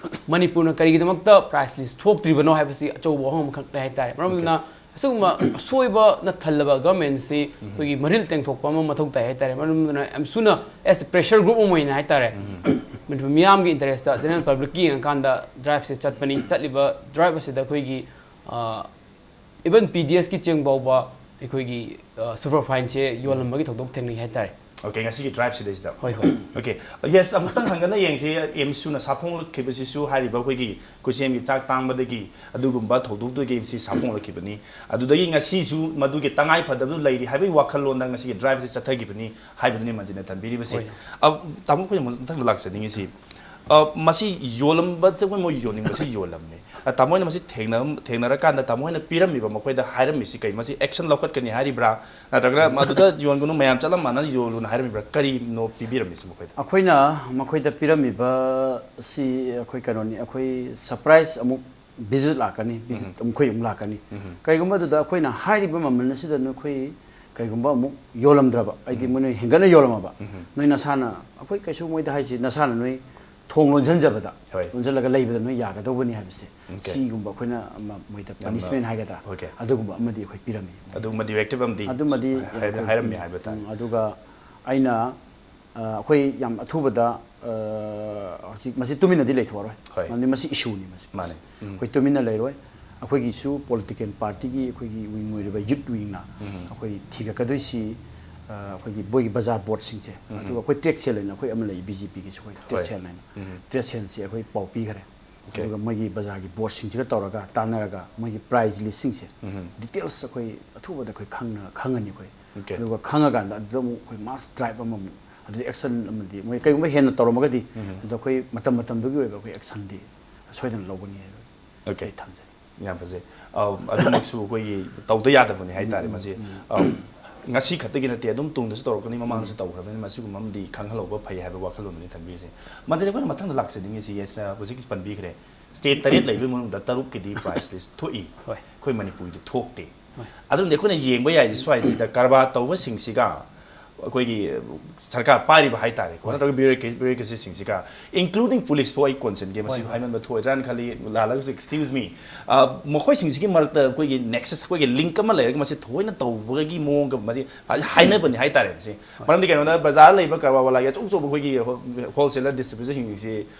ꯃꯅꯤꯄꯨꯔꯅ ꯀꯔꯤꯒꯤꯗꯃꯛꯇ ꯄ꯭ꯔꯥꯏꯁ ꯂꯤꯁ ꯊꯣꯛꯇ꯭ꯔꯤꯕꯅꯣ ꯍꯥꯏꯕꯁꯤ ꯑꯆꯧꯕ ꯋꯥꯍꯪ ꯑꯃꯈꯛꯅꯦ ꯍꯥꯏꯇꯥꯔꯦ꯫ ꯃꯔꯝ ꯑꯗꯨꯅ ꯑꯁꯤꯒꯨꯝꯕ ꯑꯁꯣꯏꯕꯅ ꯊꯜꯂꯕ ꯒꯚꯔꯟꯃꯦꯟꯁꯤ ꯑꯩꯈꯣꯏꯒꯤ ꯃꯔꯤꯜ ꯇꯦꯡꯊꯣꯛꯄ ꯑꯃ ꯃꯊꯧ ꯇꯥꯏ ꯍꯥꯏꯇꯥꯔꯦ꯫ ꯃꯔꯝ ꯑꯗꯨꯅ ꯌꯥꯝ ꯁꯨꯅ, ꯑꯦꯁ ꯄ꯭ꯔꯦꯁꯔ ꯒ꯭ꯔꯨꯞ ꯑꯃ ꯑꯣꯏꯅ ꯍꯥꯏꯇꯥꯔꯦ, ꯃꯅꯤꯄꯨꯔ ꯃꯤꯌꯥꯝꯒꯤ ꯏꯟꯇꯔꯦꯁꯇ, ꯖꯦꯅꯔꯦꯜ ꯄꯕ꯭ꯂꯤꯛꯀꯤ ꯌꯦꯡꯉꯀꯥꯟꯗ ꯗ꯭ꯔꯥꯏꯚꯁꯦ ꯆꯠꯄꯅꯤ꯫ ꯆꯠꯂꯤꯕ ꯗ꯭ꯔꯥꯏꯚ ꯑꯁꯤꯗ ꯑꯩꯈꯣꯏꯒꯤ, ꯑ, ꯏꯚꯟ ꯄꯤ ꯗꯤ ꯑꯦꯁꯀꯤ ꯆꯦꯡ ꯐꯥꯎꯕ ꯑꯩꯈꯣꯏꯒꯤ, ꯑ, ꯁꯨꯄꯔ ꯐꯥꯏꯟꯁꯦ ꯌꯣꯜꯂꯝꯕꯒꯤ ꯊꯧꯗꯣꯛ ꯊꯦꯡꯅꯩ ꯍꯥꯏꯇꯥꯔꯦ꯫ ꯑꯣꯀꯦ, ꯉꯁꯤꯒꯤ ꯗ꯭ꯔꯥꯏꯚꯁꯤꯗꯩꯁꯤꯗ꯫ ꯍꯣꯏ, ꯍꯣꯏ꯫ ꯑꯣꯀꯦ, ꯌꯦꯁ, ꯑꯃꯨꯛꯇꯪ ꯍꯪꯒꯠꯅ ꯌꯦꯡꯁꯤ꯫ ꯑꯦꯝꯁꯨꯅ ꯁꯥꯐꯣꯡꯂꯛꯈꯤꯕꯁꯤꯁꯨ ꯍꯥꯏꯔꯤꯕ ꯑꯩꯈꯣꯏꯒꯤ ꯈꯨꯠꯁꯦꯝꯒꯤ ꯆꯥꯛ ꯇꯥꯡꯕꯗꯒꯤ ꯑꯗꯨꯒꯨꯝꯕ ꯊꯧꯗꯣꯛꯇꯨꯒꯤ ꯑꯦꯝꯁꯤ ꯁꯥꯐꯣꯡꯂꯛꯈꯤꯕꯅꯤ꯫ ꯑꯗꯨꯗꯒꯤ ꯉꯁꯤꯁꯨ ꯃꯗꯨꯒꯤ ꯇꯉꯥꯏ ꯐꯗꯕꯗꯨ ꯂꯩꯔꯤ ꯍꯥꯏꯕꯒꯤ ꯋꯥꯈꯜꯂꯣꯟꯗ ꯉꯁꯤꯒꯤ ꯗ꯭ꯔꯥꯏꯚꯁꯤ ꯆꯠꯊꯈꯤꯕꯅꯤ ꯍꯥꯏꯕꯗꯨꯅꯤ ꯃꯟꯖꯤꯅ ꯊꯝꯕꯤꯔꯤꯕꯁꯤ꯫ ꯍꯣꯏ꯫ ꯑ, ꯇꯥꯃꯣ, ꯑꯩꯈꯣꯏꯅ ꯃꯊꯪꯗ ꯂꯥꯛꯆꯅꯤꯡꯉꯤꯁꯤ, ꯑ, ꯃꯁꯤ ꯌꯣꯜꯂꯝꯕꯁꯦ ꯑꯩꯈꯣꯏ ꯃꯣꯏ ꯌꯣꯟꯅꯤꯡꯕꯁꯤ ꯌꯣꯜꯂꯝꯃꯦ꯫ ꯑ, ꯇꯥꯃꯣ ꯍꯣꯏꯅ ꯃꯁꯤ ꯊꯦꯡꯅ-, ꯊꯦꯡꯅꯔꯀꯥꯟꯗ ꯇꯥꯃꯣ ꯍꯣꯏꯅ ꯄꯤꯔꯝꯃꯤꯕ, ꯃꯈꯣꯏꯗ ꯍꯥꯏꯔꯝꯃꯤꯁꯤ ꯀꯩ? ꯃꯁꯤ ꯑꯦꯛꯁꯟ ꯂꯧꯈꯠꯀꯅꯤ ꯍꯥꯏꯔꯤꯕ꯭ꯔꯥ? ꯅꯠꯇ꯭ꯔꯒꯅ ꯃꯗꯨꯗ ꯌꯣꯟꯒꯅꯨ, ꯃꯌꯥꯝ ꯆꯠꯂꯝ ꯃꯥꯟꯅ ꯌꯣꯜꯂꯨꯅ ꯍꯥꯏꯔꯝꯃꯤꯕ꯭ꯔꯥ? ꯀꯔꯤꯅꯣ ꯄꯤꯕꯤꯔꯝꯃꯤꯁꯤ ꯃꯈꯣꯏꯗ? ꯑꯩꯈꯣꯏꯅ ꯃꯈꯣꯏꯗ ꯄꯤꯔꯝꯃꯤꯕ ꯁꯤ ꯑꯩꯈꯣꯏ ꯀꯩꯅꯣꯅꯤ, ꯑꯩꯈꯣꯏ ꯁꯔꯄ꯭ꯔꯥꯏꯖ ꯑꯃꯨꯛ ꯚꯤꯖꯤꯠ ꯂꯥꯛꯀꯅꯤ, ꯚꯤꯖꯤꯠ ꯑꯃꯨꯛ ꯑꯩꯈꯣꯏ ꯑꯃꯨꯛ ꯂꯥꯛꯀꯅꯤ꯫ ꯀꯩꯒꯨꯝꯕ ꯑꯗꯨꯗ ꯑꯩꯈꯣꯏꯅ ꯍꯥꯏꯔꯤꯕ ꯃꯃꯜ ꯑꯁꯤꯗ ꯅꯈꯣꯏ ꯀꯩꯒꯨꯝꯕ ꯑꯃꯨꯛ ꯌꯣꯜꯂꯝꯗ꯭ꯔꯕ, ꯍꯥꯏꯗꯤ ꯃꯣꯏꯅ ꯍꯦꯟꯒꯠꯅ ꯌꯣꯜꯂꯝꯃꯕ, ꯅꯣꯏ ꯅꯁꯥꯅ, ꯑꯩꯈꯣꯏ ꯀꯩꯁꯨ ꯃꯣꯏꯗ ꯍꯥꯏꯁꯤ, ꯅꯁꯥꯅ ꯅꯣꯏ ꯊꯣꯡ ꯂꯣꯟꯁꯤꯟꯖꯕꯗ, ꯍꯣꯏ꯫ ꯂꯣꯟꯁꯤꯜꯂꯒ ꯂꯩꯕꯗ ꯅꯣꯏ ꯌꯥꯒꯗꯧꯕꯅꯤ ꯍꯥꯏꯕꯁꯦ, ꯑꯣꯀꯦ꯫ ꯁꯤꯒꯨꯝꯕ ꯑꯩꯈꯣꯏꯅ ꯑꯃ ꯃꯣꯏꯗ ꯌꯥꯝꯅ, ꯄꯅꯤꯁꯃꯦꯟ ꯍꯥꯏꯒꯗ꯭ꯔꯥ, ꯑꯣꯀꯦ꯫ ꯑꯗꯨꯒꯨꯝꯕ ꯑꯃꯗꯤ ꯑꯩꯈꯣꯏ ꯄꯤꯔꯝꯃꯤ꯫ ꯑꯗꯨꯒꯨꯝꯕ ꯗꯤꯔꯦꯛꯇꯤꯚ ꯑꯃꯗꯤ ꯑꯗꯨꯃꯗꯤ ꯍꯥꯏ-, ꯑꯩꯈꯣꯏ ꯍꯥꯏꯔꯝꯃꯤ ꯄꯤ-, ꯍꯥꯏꯕ ꯇꯥꯔꯦ꯫ ꯎꯝ, ꯑꯗꯨꯒ ꯑꯩꯅ, ꯑ, ꯑꯩꯈꯣꯏ ꯌꯥꯝ ꯑꯊꯨꯕꯗ, ꯑ, ꯍꯧꯖꯤꯛ ꯃꯁꯤ ꯇꯨꯃꯤꯟꯅꯗꯤ ꯂꯩꯊꯣꯛꯑꯔꯣꯏ꯫ ꯍꯣꯏ꯫ ꯃꯔꯝꯗꯤ ꯃꯁꯤ ꯏꯁꯨꯅꯤ ꯃꯁꯤ꯫ ꯃꯥꯅꯦ꯫ ꯎꯝ꯫ ꯑꯩꯈꯣꯏ ꯇꯨꯃꯤꯟꯅ ꯂꯩꯔꯣꯏ꯫ ꯑꯩꯈꯣꯏꯒꯤꯁꯨ ꯄꯣꯂꯤꯇꯤꯀꯦꯜ ꯄꯥꯔꯇꯤꯒꯤ ꯑꯩꯈꯣꯏꯒꯤ ꯋꯤꯡ ꯑꯣꯏꯔꯤꯕ ꯌꯨꯠ ꯋꯤꯡꯅ ꯎꯝ꯫ ꯑꯩꯈꯣꯏ ꯊꯤꯒꯠꯀꯗꯣꯏꯁꯤ, ꯑ, ꯑꯩꯈꯣꯏꯒꯤ ꯃꯣꯏꯒꯤ ꯕꯖꯥꯔ ꯕꯣꯔꯗꯁꯤꯡꯁꯦ, ꯎꯝ꯫ ꯑꯗꯨꯒ ꯑꯩꯈꯣꯏ ꯇ꯭ꯔꯦꯗ ꯁꯦꯜ ꯑꯣꯏꯅ ꯑꯩꯈꯣꯏ ꯑꯃ ꯂꯩ, ꯕꯤ ꯖꯦ ꯄꯤꯒꯤꯁꯨ ꯑꯩꯈꯣꯏ ꯇ꯭ꯔꯦꯗ ꯍꯣꯏ꯫ ꯁꯦꯜ ꯍꯥꯏꯅ꯫ ꯎꯝ꯫ ꯇ꯭ꯔꯦꯗ ꯁꯦꯜꯁꯦ ꯑꯩꯈꯣꯏ ꯄꯥꯎ ꯄꯤꯈꯔꯦ꯫ ꯑꯣꯀꯦ꯫ ꯑꯗꯨꯒ ꯃꯣꯏꯒꯤ ꯕꯖꯥꯔꯒꯤ ꯕꯣꯔꯗꯁꯤꯡꯁꯤꯒ ꯇꯧꯔꯒ ꯇꯥꯟꯅꯔꯒ ꯃꯣꯏꯒꯤ ꯄ꯭ꯔꯥꯏꯁ ꯂꯤꯁꯁꯤꯡꯁꯦ ꯎꯝ꯫ ꯗꯤꯇꯦꯜꯁ ꯑꯩꯈꯣꯏ ꯑꯊꯨꯕꯗ ꯑꯩꯈꯣꯏ ꯈꯪꯅ-, ꯈꯪꯉꯅꯤ ꯑꯩꯈꯣꯏ꯫ ꯑꯣꯀꯦ꯫ ꯑꯗꯨꯒ ꯈꯪꯉꯀꯥꯟꯗ ꯑꯗꯨꯗ ꯑꯃꯨꯛ ꯑꯩꯈꯣꯏ ꯃꯥꯁ ꯗ꯭ꯔꯥꯏꯚ ꯑꯃꯃꯨꯛ, ꯑꯗꯨꯗꯤ ꯑꯦꯛꯁꯟ ꯑꯃꯗꯤ ꯃꯣꯏ ꯀꯩꯒꯨꯝꯕ ꯍꯦꯟꯅ ꯇꯧꯔꯝꯃꯒꯗꯤ ꯎꯝ꯫ ꯑꯗꯨꯗ ꯑꯩꯈꯣꯏ ꯃꯇꯝ ꯃꯇꯝꯗꯨꯒꯤ ꯑꯣꯏꯕ ꯑꯩꯈꯣꯏ ꯑꯦꯛꯁꯟꯗꯤ ꯁꯣꯏꯗꯅ ꯂꯧꯒꯅꯤ ꯍꯥꯏꯕ ꯑꯣꯀꯦ꯫ ꯑꯩ ꯊꯝꯖꯩ꯫ ꯌꯥꯝ ꯐꯖꯩ꯫ ꯑ, ꯑꯗꯨꯃꯛꯁꯨ ꯑꯩꯈꯣꯏꯒꯤ ꯇꯧꯗ ꯌꯥꯗꯕꯅꯤ ꯍꯥꯏꯇꯥꯔꯦ ꯎꯝ, ꯃꯁꯤ꯫ ꯎꯝ꯫ ꯑ, ꯉꯁꯤ ꯈꯛꯇꯒꯤ ꯅꯠꯇꯦ, ꯑꯗꯨꯝ ꯇꯨꯡꯗꯁꯨ ꯇꯧꯔꯛꯀꯅꯤ, ꯃꯃꯥꯡꯗꯁꯨ ꯎꯝ꯫ ꯇꯧꯈ꯭ꯔꯕꯅꯤꯅ ꯃꯁꯤꯒꯨꯝꯕ ꯑꯃꯗꯤ ꯈꯪꯍꯜꯍꯧꯕ ꯐꯩ ꯍꯥꯏꯕ ꯋꯥꯈꯜꯂꯣꯟꯗꯨꯅꯤ ꯊꯝꯕꯤꯔꯤꯁꯦ꯫ ꯃꯟꯖꯔꯤ, ꯑꯩꯈꯣꯏꯅ ꯃꯊꯪꯗ ꯂꯥꯛꯆꯅꯤꯡꯉꯤꯁꯤ, ꯌꯦꯁꯅ ꯍꯧꯖꯤꯛ ꯄꯟꯕꯤꯈ꯭ꯔꯦ, ꯁ꯭ꯇꯦꯠ ꯇꯔꯦꯠ ꯂꯩꯕꯒꯤ ꯃꯅꯨꯡꯗ ꯇꯔꯨꯛꯀꯤꯗꯤ ꯄ꯭ꯔꯥꯏꯁ ꯂꯤꯁ ꯊꯣꯛꯏ, ꯍꯣꯏ꯫ ꯑꯩꯈꯣꯏ ꯃꯅꯤꯄꯨꯔꯒꯤꯗꯤ ꯊꯣꯛꯇꯦ꯫ ꯍꯣꯏ꯫ ꯑꯗꯨꯝꯗꯤ ꯑꯩꯈꯣꯏꯅ ꯌꯦꯡꯕ ꯌꯥꯏꯁꯦ ꯁ꯭ꯋꯥꯏꯁꯤꯗ ꯀꯔꯕꯥꯔ ꯇꯧꯕꯁꯤꯡꯁꯤꯒ ꯑꯩꯈꯣꯏꯒꯤ ꯁꯔꯀꯥꯔ ꯄꯥꯏꯔꯤꯕ ꯍꯥꯏꯇꯥꯔꯦꯀꯣ, ꯍꯣꯏ꯫ ꯅꯠꯇ꯭ꯔꯒ ꯕ꯭ꯌꯨꯔꯣꯀ꯭ꯔꯦ-, ꯕ꯭ꯌꯨꯔꯣꯀ꯭ꯔꯦꯁꯤꯁꯤꯡꯁꯤꯒ, including ꯄꯨꯂꯤꯁ ꯐꯥꯎ ꯑꯩ ꯀꯣꯟꯁꯤꯟꯒꯦ, ꯃꯁꯤ ꯍꯣꯏ, ꯍꯣꯏ꯫ ꯍꯥꯏꯃꯟꯕ ꯊꯣꯛꯑꯣꯏꯗ꯭ꯔꯥꯅ ꯈꯜꯂꯤ, ꯂꯥꯜꯂꯒꯁꯨ excuse me꯫ ꯑ, ꯃꯈꯣꯏꯁꯤꯡꯁꯤꯒꯤ ꯃꯔꯛꯇ ꯑꯩꯈꯣꯏꯒꯤ ꯅꯦꯛꯁꯁ, ꯑꯩꯈꯣꯏꯒꯤ ꯂꯤꯡꯛ ꯑꯃ ꯂꯩꯔꯒ ꯃꯁꯤ ꯊꯑꯣꯏꯅ ꯇꯧꯕꯒꯤ ꯃꯑꯣꯡꯒ ꯃꯁꯤ ꯍꯥꯏ-, ꯍꯥꯏꯅꯕꯅꯤ ꯍꯥꯏꯇꯥꯔꯦ ꯃꯁꯤ꯫ ꯍꯣꯏ꯫ ꯃꯔꯝꯗꯤ ꯀꯩꯅꯣꯗ ꯕꯖꯥꯔ ꯂꯩꯕ ꯀꯔꯕꯥꯔ ꯋꯥꯂꯥꯒꯤ ꯑꯆꯧ ꯑꯆꯧꯕ ꯑꯩꯈꯣꯏꯒꯤ ꯍꯣ-, ꯍꯣꯜꯁꯦꯂꯔ ꯗꯤꯁꯇ꯭ꯔꯤꯕ꯭ꯌꯨꯇꯔꯁꯤꯡꯁꯤ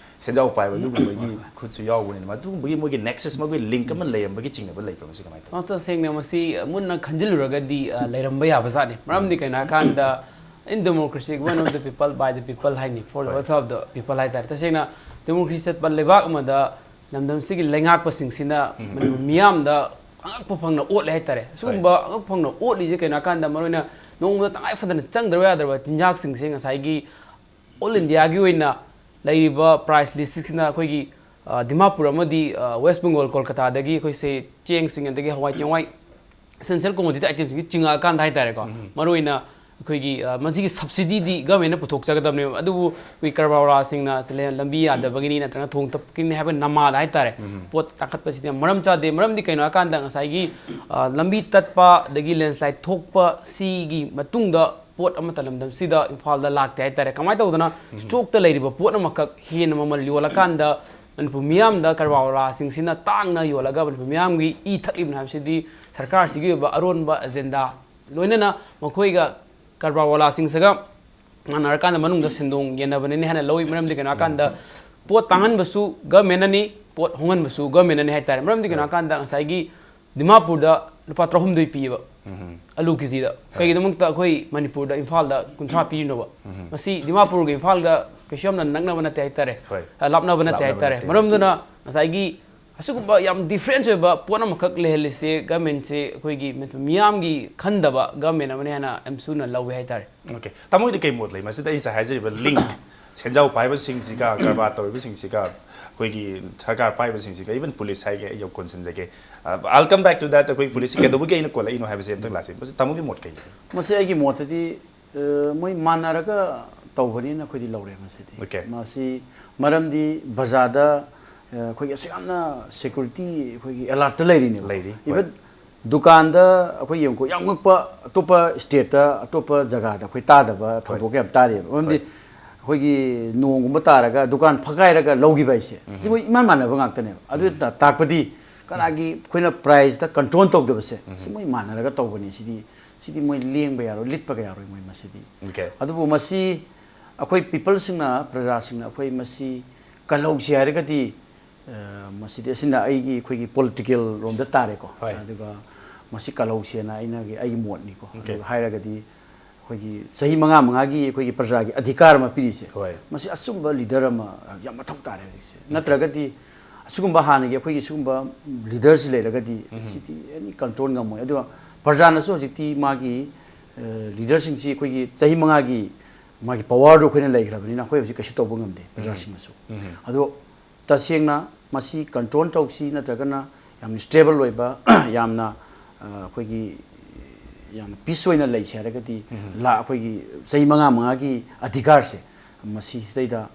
ꯁꯦꯟꯖꯥꯎ ꯄꯥꯏꯕ ꯑꯗꯨꯒꯨꯝꯕꯒꯤ ꯈꯨꯠꯁꯨ ꯌꯥꯎꯕꯅꯤꯅ, ꯑꯗꯨꯒꯨꯝꯕꯒꯤ ꯃꯣꯏꯒꯤ ꯅꯦꯛꯁꯁ, ꯃꯣꯏꯒꯤ ꯂꯤꯡꯛ ꯑꯃ ꯂꯩꯔꯝꯕꯒꯤ ꯆꯤꯡꯅꯕ ꯂꯩꯕ꯭ꯔꯥ, ꯃꯁꯤ ꯀꯃꯥꯏꯅ ꯇꯧꯏ? ꯑꯣ, ꯇꯁꯦꯡꯅ ꯃꯁꯤ ꯃꯨꯟꯅ ꯈꯟꯖꯤꯜꯂꯨꯔꯒꯗꯤ, ꯑ, ꯂꯩꯔꯝꯕ ꯌꯥꯕ ꯖꯥꯠꯅꯤ꯫ ꯃꯔꯝꯗꯤ ꯀꯩꯅꯣ ꯍꯥꯏꯀꯥꯟꯗ, "In democracy, government of the people, by the people" ꯍꯥꯏꯅꯤ, "For the ꯍꯣꯏ꯫ Welfare of the people" ꯍꯥꯏꯇꯥꯔꯦ꯫ ꯇꯁꯦꯡꯅ ꯗꯦꯃꯣꯀ꯭ꯔꯦꯁꯤ ꯆꯠꯄ ꯂꯩꯕꯥꯛ ꯑꯃꯗ ꯂꯝꯗꯝꯁꯤꯒꯤ ꯂꯩꯉꯥꯛꯄꯁꯤꯡꯁꯤꯅ ꯎꯝ꯫ ꯃꯅꯤꯄꯨꯔ ꯃꯤꯌꯥꯝꯗ ꯑꯉꯛꯄ ꯐꯪꯅ ꯑꯣꯠꯂꯦ ꯍꯥꯏꯇꯥꯔꯦ꯫ ꯍꯣꯏ꯫ ꯑꯁꯤꯒꯨꯝꯕ ꯑꯉꯛꯄ ꯐꯪꯅ ꯑꯣꯠꯂꯤꯁꯦ ꯀꯩꯅꯣ ꯍꯥꯏꯀꯥꯟꯗ, ꯃꯔꯨꯑꯣꯏꯅ ꯅꯣꯡꯃꯗ ꯇꯉꯥꯏ ꯐꯗꯅ ꯆꯪꯗ꯭ꯔꯕ ꯌꯥꯗ꯭ꯔꯕ ꯆꯤꯟꯖꯥꯛꯁꯤꯡꯁꯦ ꯉꯁꯥꯏꯒꯤ ꯑꯣꯜ ꯏꯟꯗꯤꯌꯥꯒꯤ ꯑꯣꯏꯅ ꯂꯩꯔꯤꯕ ꯄ꯭ꯔꯥꯏꯁ ꯂꯤꯁꯁꯤꯡꯁꯤꯅ ꯑꯩꯈꯣꯏꯒꯤ, ꯑ, ꯗꯤꯃꯥꯄꯨꯔ ꯑꯃꯗꯤ, ꯑ, ꯋꯦꯁ ꯕꯦꯡꯒꯣꯜ, ꯀꯣꯜꯀꯇꯥꯗꯒꯤ ꯑꯩꯈꯣꯏꯁꯦ ꯆꯦꯡꯁꯤꯡ, ꯑꯗꯒꯤ ꯍꯋꯥꯏ ꯆꯦꯡꯋꯥꯏ, essential commodity itemꯁꯤꯡꯁꯤ ꯆꯤꯡꯉꯛꯑꯀꯥꯟꯗ ꯍꯥꯏꯇꯥꯔꯦꯀꯣ, ꯎꯝ꯫ ꯃꯔꯨꯑꯣꯏꯅ ꯑꯩꯈꯣꯏꯒꯤ, ꯑ, ꯃꯁꯤꯒꯤ ꯁꯕꯁꯤꯗꯤꯗꯤ ꯒꯚꯔꯟꯃꯦꯟꯠꯅ ꯄꯨꯊꯣꯛꯆꯒꯗꯕꯅꯦꯕ꯫ ꯑꯗꯨꯕꯨ ꯑꯩꯈꯣꯏ ꯀꯔꯕꯥꯔ ꯋꯥꯂꯥꯁꯤꯡꯅ ꯁꯤ ꯂꯝꯕꯤ ꯌꯥꯗꯕꯒꯤꯅꯤ ꯅꯠꯇ꯭ꯔꯒ ꯊꯣꯡ ꯇꯞꯄꯒꯤꯅꯤ ꯍꯥꯏꯕ ꯅꯃꯥꯗ ꯍꯥꯏꯇꯥꯔꯦ, ꯄꯣꯠ ꯇꯥꯡꯈꯠꯄꯁꯤꯗꯤ ꯌꯥꯝ ꯃꯔꯝ ꯆꯥꯗꯦ꯫ ꯃꯔꯝꯗꯤ ꯀꯩꯅꯣ ꯍꯥꯏꯀꯥꯟꯗ ꯉꯁꯥꯏꯒꯤ, ꯑ, ꯂꯝꯕꯤ ꯇꯠꯄ ꯑꯗꯒꯤ ꯂꯦꯟꯁ꯭ꯂꯥꯏꯠ ꯊꯣꯛꯄ ꯁꯤꯒꯤ ꯃꯇꯨꯡꯗ ꯄꯣꯠ ꯑꯃꯠꯇ ꯂꯝꯗꯝꯁꯤꯗ ꯏꯝꯐꯥꯜꯗ ꯂꯥꯛꯇꯦ ꯍꯥꯏꯇꯥꯔꯦ꯫ ꯀꯃꯥꯏꯅ ꯇꯧꯗꯅ ꯁ꯭ꯇꯣꯛꯇ ꯂꯩꯔꯤꯕ ꯄꯣꯠ ꯑꯃꯈꯛ ꯍꯦꯟꯅ ꯃꯃꯜ ꯌꯣꯜꯂꯀꯥꯟꯗ ꯃꯅꯤꯄꯨꯔ ꯃꯤꯌꯥꯝꯗ ꯀꯔꯕꯥꯔ ꯋꯥꯂꯥꯁꯤꯡꯁꯤꯅ ꯇꯥꯡꯅ ꯌꯣꯜꯂꯒ ꯃꯅꯤꯄꯨꯔ ꯃꯤꯌꯥꯝꯒꯤ ꯏ ꯊꯛꯂꯤꯕꯅꯤ ꯍꯥꯏꯕꯁꯤꯗꯤ ꯁꯔꯀꯥꯔꯁꯤꯒꯤ ꯑꯣꯏꯕ ꯑꯔꯣꯟꯕ ꯑꯦꯖꯦꯟꯗꯥ, ꯂꯣꯏꯅꯅ ꯃꯈꯣꯏꯒ ꯀꯔꯕꯥꯔ ꯋꯥꯂꯥꯁꯤꯡꯁꯤꯒ ꯃꯥꯟꯅꯔꯀꯥꯟꯗ ꯃꯅꯨꯡꯗ ꯁꯦꯟꯗꯣꯡ ꯌꯦꯟꯅꯕꯅꯤꯅꯦ ꯍꯥꯏꯅ ꯂꯧꯏ꯫ ꯃꯔꯝꯗꯤ ꯀꯩꯅꯣ ꯍꯥꯏꯀꯥꯟꯗ ꯄꯣꯠ ꯇꯥꯡꯍꯟꯕꯁꯨ ꯒꯚꯔꯟꯃꯦꯟꯠꯅꯅꯤ, ꯄꯣꯠ ꯍꯣꯡꯍꯟꯕꯁꯨ ꯒꯚꯔꯟꯃꯦꯟꯠꯅꯅꯤ ꯍꯥꯏꯇꯥꯔꯦ꯫ ꯃꯔꯝꯗꯤ ꯀꯩꯅꯣ ꯍꯥꯏꯀꯥꯟꯗ ꯉꯁꯥꯏꯒꯤ ꯗꯤꯃꯥꯄꯨꯔꯗ ꯂꯨꯄꯥ ꯇꯔꯥꯍꯨꯝꯗꯣꯏ ꯄꯤꯌꯦꯕ ꯑꯂꯨ ꯀꯦꯖꯤꯗ꯫ ꯀꯩꯒꯤꯗꯃꯛꯇ ꯑꯩꯈꯣꯏ ꯃꯅꯤꯄꯨꯔꯗ ꯏꯝꯐꯥꯜꯗ ꯀꯨꯟꯊ꯭ꯔꯥ ꯄꯤꯔꯤꯅꯣꯕ? ꯃꯁꯤ ꯗꯤꯃꯥꯄꯨꯔꯒ ꯏꯝꯐꯥꯜꯒ ꯀꯩꯁꯨ ꯌꯥꯝꯅ ꯅꯛꯅꯕ ꯅꯠꯇꯦ ꯍꯥꯏꯇꯥꯔꯦ꯫ ꯍꯣꯏ꯫ ꯑ, ꯂꯥꯞꯅꯕ ꯅꯠꯇꯦ ꯂꯥꯞꯅꯕ ꯍꯥꯏꯇꯥꯔꯦ꯫ ꯅꯠꯇꯦ꯫ ꯃꯔꯝꯗꯨꯅ ꯉꯁꯥꯏꯒꯤ ꯑꯁꯤꯒꯨꯝꯕ ꯌꯥꯝ ꯗꯤꯐ꯭ꯔꯦꯟꯁ ꯑꯣꯏꯕ ꯄꯣꯠ ꯑꯃꯈꯛ ꯂꯩꯍꯜꯂꯤꯁꯦ ꯒꯚꯔꯟꯃꯦꯟꯠꯁꯦ ꯑꯩꯈꯣꯏꯒꯤ ꯃꯤꯌꯥꯝꯒꯤ ꯈꯟꯗꯕ ꯒꯚꯔꯟꯃꯦꯟꯠ ꯑꯃꯅꯤ ꯍꯥꯏꯅ ꯑꯩꯁꯨꯅ ꯂꯧꯋꯦ ꯍꯥꯏꯇꯥꯔꯦ꯫ ꯑꯣꯀꯦ꯫ ꯇꯥꯃꯣꯒꯤꯗꯤ ꯀꯩ ꯃꯣꯠ ꯂꯩ ꯃꯁꯤꯗ? ꯑꯩ ꯉꯁꯥꯏ ꯍꯥꯏꯖꯔꯤꯕ ꯂꯤꯡꯛ, ꯁꯦꯟꯖꯥꯎ ꯄꯥꯏꯕꯁꯤꯡꯁꯤꯒ, ꯀꯔꯕꯥꯔ ꯇꯧꯔꯤꯕꯁꯤꯡꯁꯤꯒ, ꯑꯩꯈꯣꯏꯒꯤ ꯁꯔꯀꯥꯔ ꯄꯥꯏꯕꯁꯤꯡꯁꯤꯒ, even ꯄꯨꯂꯤꯁ ꯍꯥꯏꯒꯦ, ꯑꯩ ꯌꯧ ꯀꯣꯟꯁꯤꯟꯖꯒꯦ꯫ Uh, I'll come back to that. ꯑꯩꯈꯣꯏ ꯄꯨꯂꯤꯁꯁꯤ ꯀꯩꯗꯧꯕꯒꯤ ꯑꯩꯅ ꯀꯣꯜꯂꯛꯏꯅꯣ ꯍꯥꯏꯕꯁꯦ ꯑꯝꯇꯪ ꯂꯥꯛꯁꯤ꯫ ꯃꯁꯤ ꯇꯥꯃꯣꯒꯤ ꯃꯣꯠ ꯀꯩ ꯂꯩ? ꯃꯁꯤ ꯑꯩꯒꯤ ꯃꯣꯠꯇꯗꯤ, ꯑ, ꯃꯣꯏ ꯃꯥꯟꯅꯔꯒ ꯇꯧꯕꯅꯤꯅ ꯑꯩꯈꯣꯏꯗꯤ ꯂꯧꯔꯦ ꯃꯁꯤꯗꯤ꯫ ꯑꯣꯀꯦ꯫ ꯃꯁꯤ ꯃꯔꯝꯗꯤ ꯕꯖꯥꯔꯗ, ꯑ, ꯑꯩꯈꯣꯏꯒꯤ ꯑꯁꯨꯛ ꯌꯥꯝꯅ ꯁꯦꯀ꯭ꯌꯨꯔꯤꯇꯤ ꯑꯩꯈꯣꯏꯒꯤ ꯑꯦꯂꯔꯠꯇ ꯂꯩꯔꯤꯅꯦꯕ꯫ ꯂꯩꯔꯤ, ꯍꯣꯏ꯫ Even ꯗꯨꯀꯥꯟꯗ ꯑꯩꯈꯣꯏ ꯌꯦꯡꯉꯨꯀꯣ, ꯌꯥꯝ ꯉꯛꯄ, ꯑꯇꯣꯞꯄ ꯁ꯭ꯇꯦꯠꯇ, ꯑꯇꯣꯞꯄ ꯖꯒꯥꯗ ꯑꯩꯈꯣꯏ ꯇꯥꯗꯕ ꯊꯧꯗꯣꯛ ꯌꯥꯝ ꯇꯥꯔꯤꯕ꯫ ꯃꯔꯝꯗꯤ ꯍꯣꯏ꯫ ꯑꯩꯈꯣꯏꯒꯤ ꯅꯣꯡꯒꯨꯝꯕ ꯇꯥꯔꯒ ꯗꯨꯀꯥꯟ ꯐꯛꯀꯥꯏꯔꯒ ꯂꯧꯈꯤꯕ ꯍꯥꯏꯁꯦ, ꯁꯤ ꯃꯣꯏ ꯏꯃꯥꯟ ꯃꯥꯟꯅꯕ ꯉꯥꯛꯇꯅꯦꯕ꯫ ꯑꯗꯨ ꯇ-, ꯇꯥꯛꯄꯗꯤ ꯀꯅꯥꯒꯤ ꯑꯩꯈꯣꯏꯅ ꯄ꯭ꯔꯥꯏꯁꯇ ꯀꯟꯇ꯭ꯔꯣꯜ ꯇꯧꯗꯕꯁꯦ, ꯁꯤ ꯃꯣꯏ ꯃꯥꯟꯅꯔꯒ ꯇꯧꯕꯅꯤ꯫ ꯁꯤꯗꯤ, ꯁꯤꯗꯤ ꯃꯣꯏ ꯂꯦꯡꯕ ꯌꯥꯔꯣꯏ, ꯂꯤꯠꯄꯒ ꯌꯥꯔꯣꯏ ꯃꯣꯏ ꯃꯁꯤꯗꯤ꯫ ꯑꯣꯀꯦ꯫ ꯑꯗꯨꯕꯨ ꯃꯁꯤ ꯑꯩꯈꯣꯏ ꯄꯤꯄꯜꯁꯤꯡꯅ, ꯄ꯭ꯔꯖꯥꯁꯤꯡꯅ ꯑꯩꯈꯣꯏ ꯃꯁꯤ ꯀꯜꯍꯧꯁꯤ ꯍꯥꯏꯔꯒꯗꯤ, ꯑ, ꯃꯁꯤꯗꯤ ꯑꯁꯤꯅ ꯑꯩꯒꯤ, ꯑꯩꯈꯣꯏꯒꯤ ꯄꯣꯂꯤꯇꯤꯀꯦꯜ ꯔꯣꯝꯗ ꯇꯥꯔꯦꯀꯣ꯫ ꯍꯣꯏ꯫ ꯑꯗꯨꯒ ꯃꯁꯤ ꯀꯜꯍꯧꯁꯦꯅ ꯑꯩꯅꯒꯤ, ꯑꯩꯒꯤ ꯃꯣꯠꯅꯤꯀꯣ꯫ ꯑꯣꯀꯦ꯫ ꯑꯗꯨꯒ ꯍꯥꯏꯔꯒꯗꯤ ꯑꯩꯈꯣꯏꯒꯤ ꯆꯍꯤ ꯃꯉꯥ ꯃꯉꯥꯒꯤ ꯑꯩꯈꯣꯏꯒꯤ ꯄ꯭ꯔꯖꯥꯒꯤ ꯑꯙꯤꯀꯥꯔ ꯑꯃ ꯄꯤꯔꯤꯁꯦ, ꯍꯣꯏ꯫ ꯃꯁꯤ ꯑꯆꯨꯝꯕ ꯂꯤꯗꯔ ꯑꯃ ꯌꯥꯝ ꯃꯊꯧ ꯇꯥꯔꯦ ꯍꯧꯖꯤꯛꯁꯦ꯫ ꯅꯠꯇ꯭ꯔꯒꯗꯤ ꯑꯁꯤꯒꯨꯝꯕ ꯍꯥꯟꯅꯒꯤ ꯑꯩꯈꯣꯏꯒꯤ ꯁꯤꯒꯨꯝꯕ ꯂꯤꯗꯔꯁꯤ ꯂꯩꯔꯒꯗꯤ ꯁꯤꯗꯤ ꯑꯦꯅꯤ ꯀꯟꯇ꯭ꯔꯣꯜ ꯉꯝꯃꯣꯏ꯫ ꯑꯗꯨꯒ ꯄ꯭ꯔꯖꯥꯅꯁꯨ ꯍꯧꯖꯤꯛꯇꯤ ꯃꯥꯒꯤ, ꯑ, ꯂꯤꯗꯔꯁꯤꯡꯁꯤ ꯑꯩꯈꯣꯏꯒꯤ ꯆꯍꯤ ꯃꯉꯥꯒꯤ ꯃꯥꯒꯤ ꯄꯋꯥꯔꯗꯨ ꯑꯩꯈꯣꯏꯅ ꯂꯩꯈ꯭ꯔꯕꯅꯤꯅ ꯑꯩꯈꯣꯏ ꯍꯧꯖꯤꯛ ꯀꯩꯁꯨ ꯇꯧꯕ ꯉꯝꯗꯦ ꯄ꯭ꯔꯖꯥꯁꯤꯡꯅꯁꯨ꯫ ꯑꯗꯣ ꯇꯁꯦꯡꯅ ꯃꯁꯤ ꯀꯟꯇ꯭ꯔꯣꯜ ꯇꯧꯁꯤ, ꯅꯠꯇ꯭ꯔꯒꯅ ꯌꯥꯝꯅ ꯁ꯭ꯇꯦꯕꯜ ꯑꯣꯏꯕ, ꯌꯥꯝꯅ, ꯑ, ꯑꯩꯈꯣꯏꯒꯤ ꯌꯥꯝꯅ ꯄꯤꯁ ꯑꯣꯏꯅ ꯂꯩꯁꯦ ꯍꯥꯏꯔꯒꯗꯤ, ꯂꯥ ꯑꯩꯈꯣꯏꯒꯤ ꯆꯍꯤ ꯃꯉꯥ ꯃꯉꯥꯒꯤ ꯑꯙꯤꯀꯥꯔꯁꯦ, ꯃꯁꯤꯁꯤꯗꯩꯗ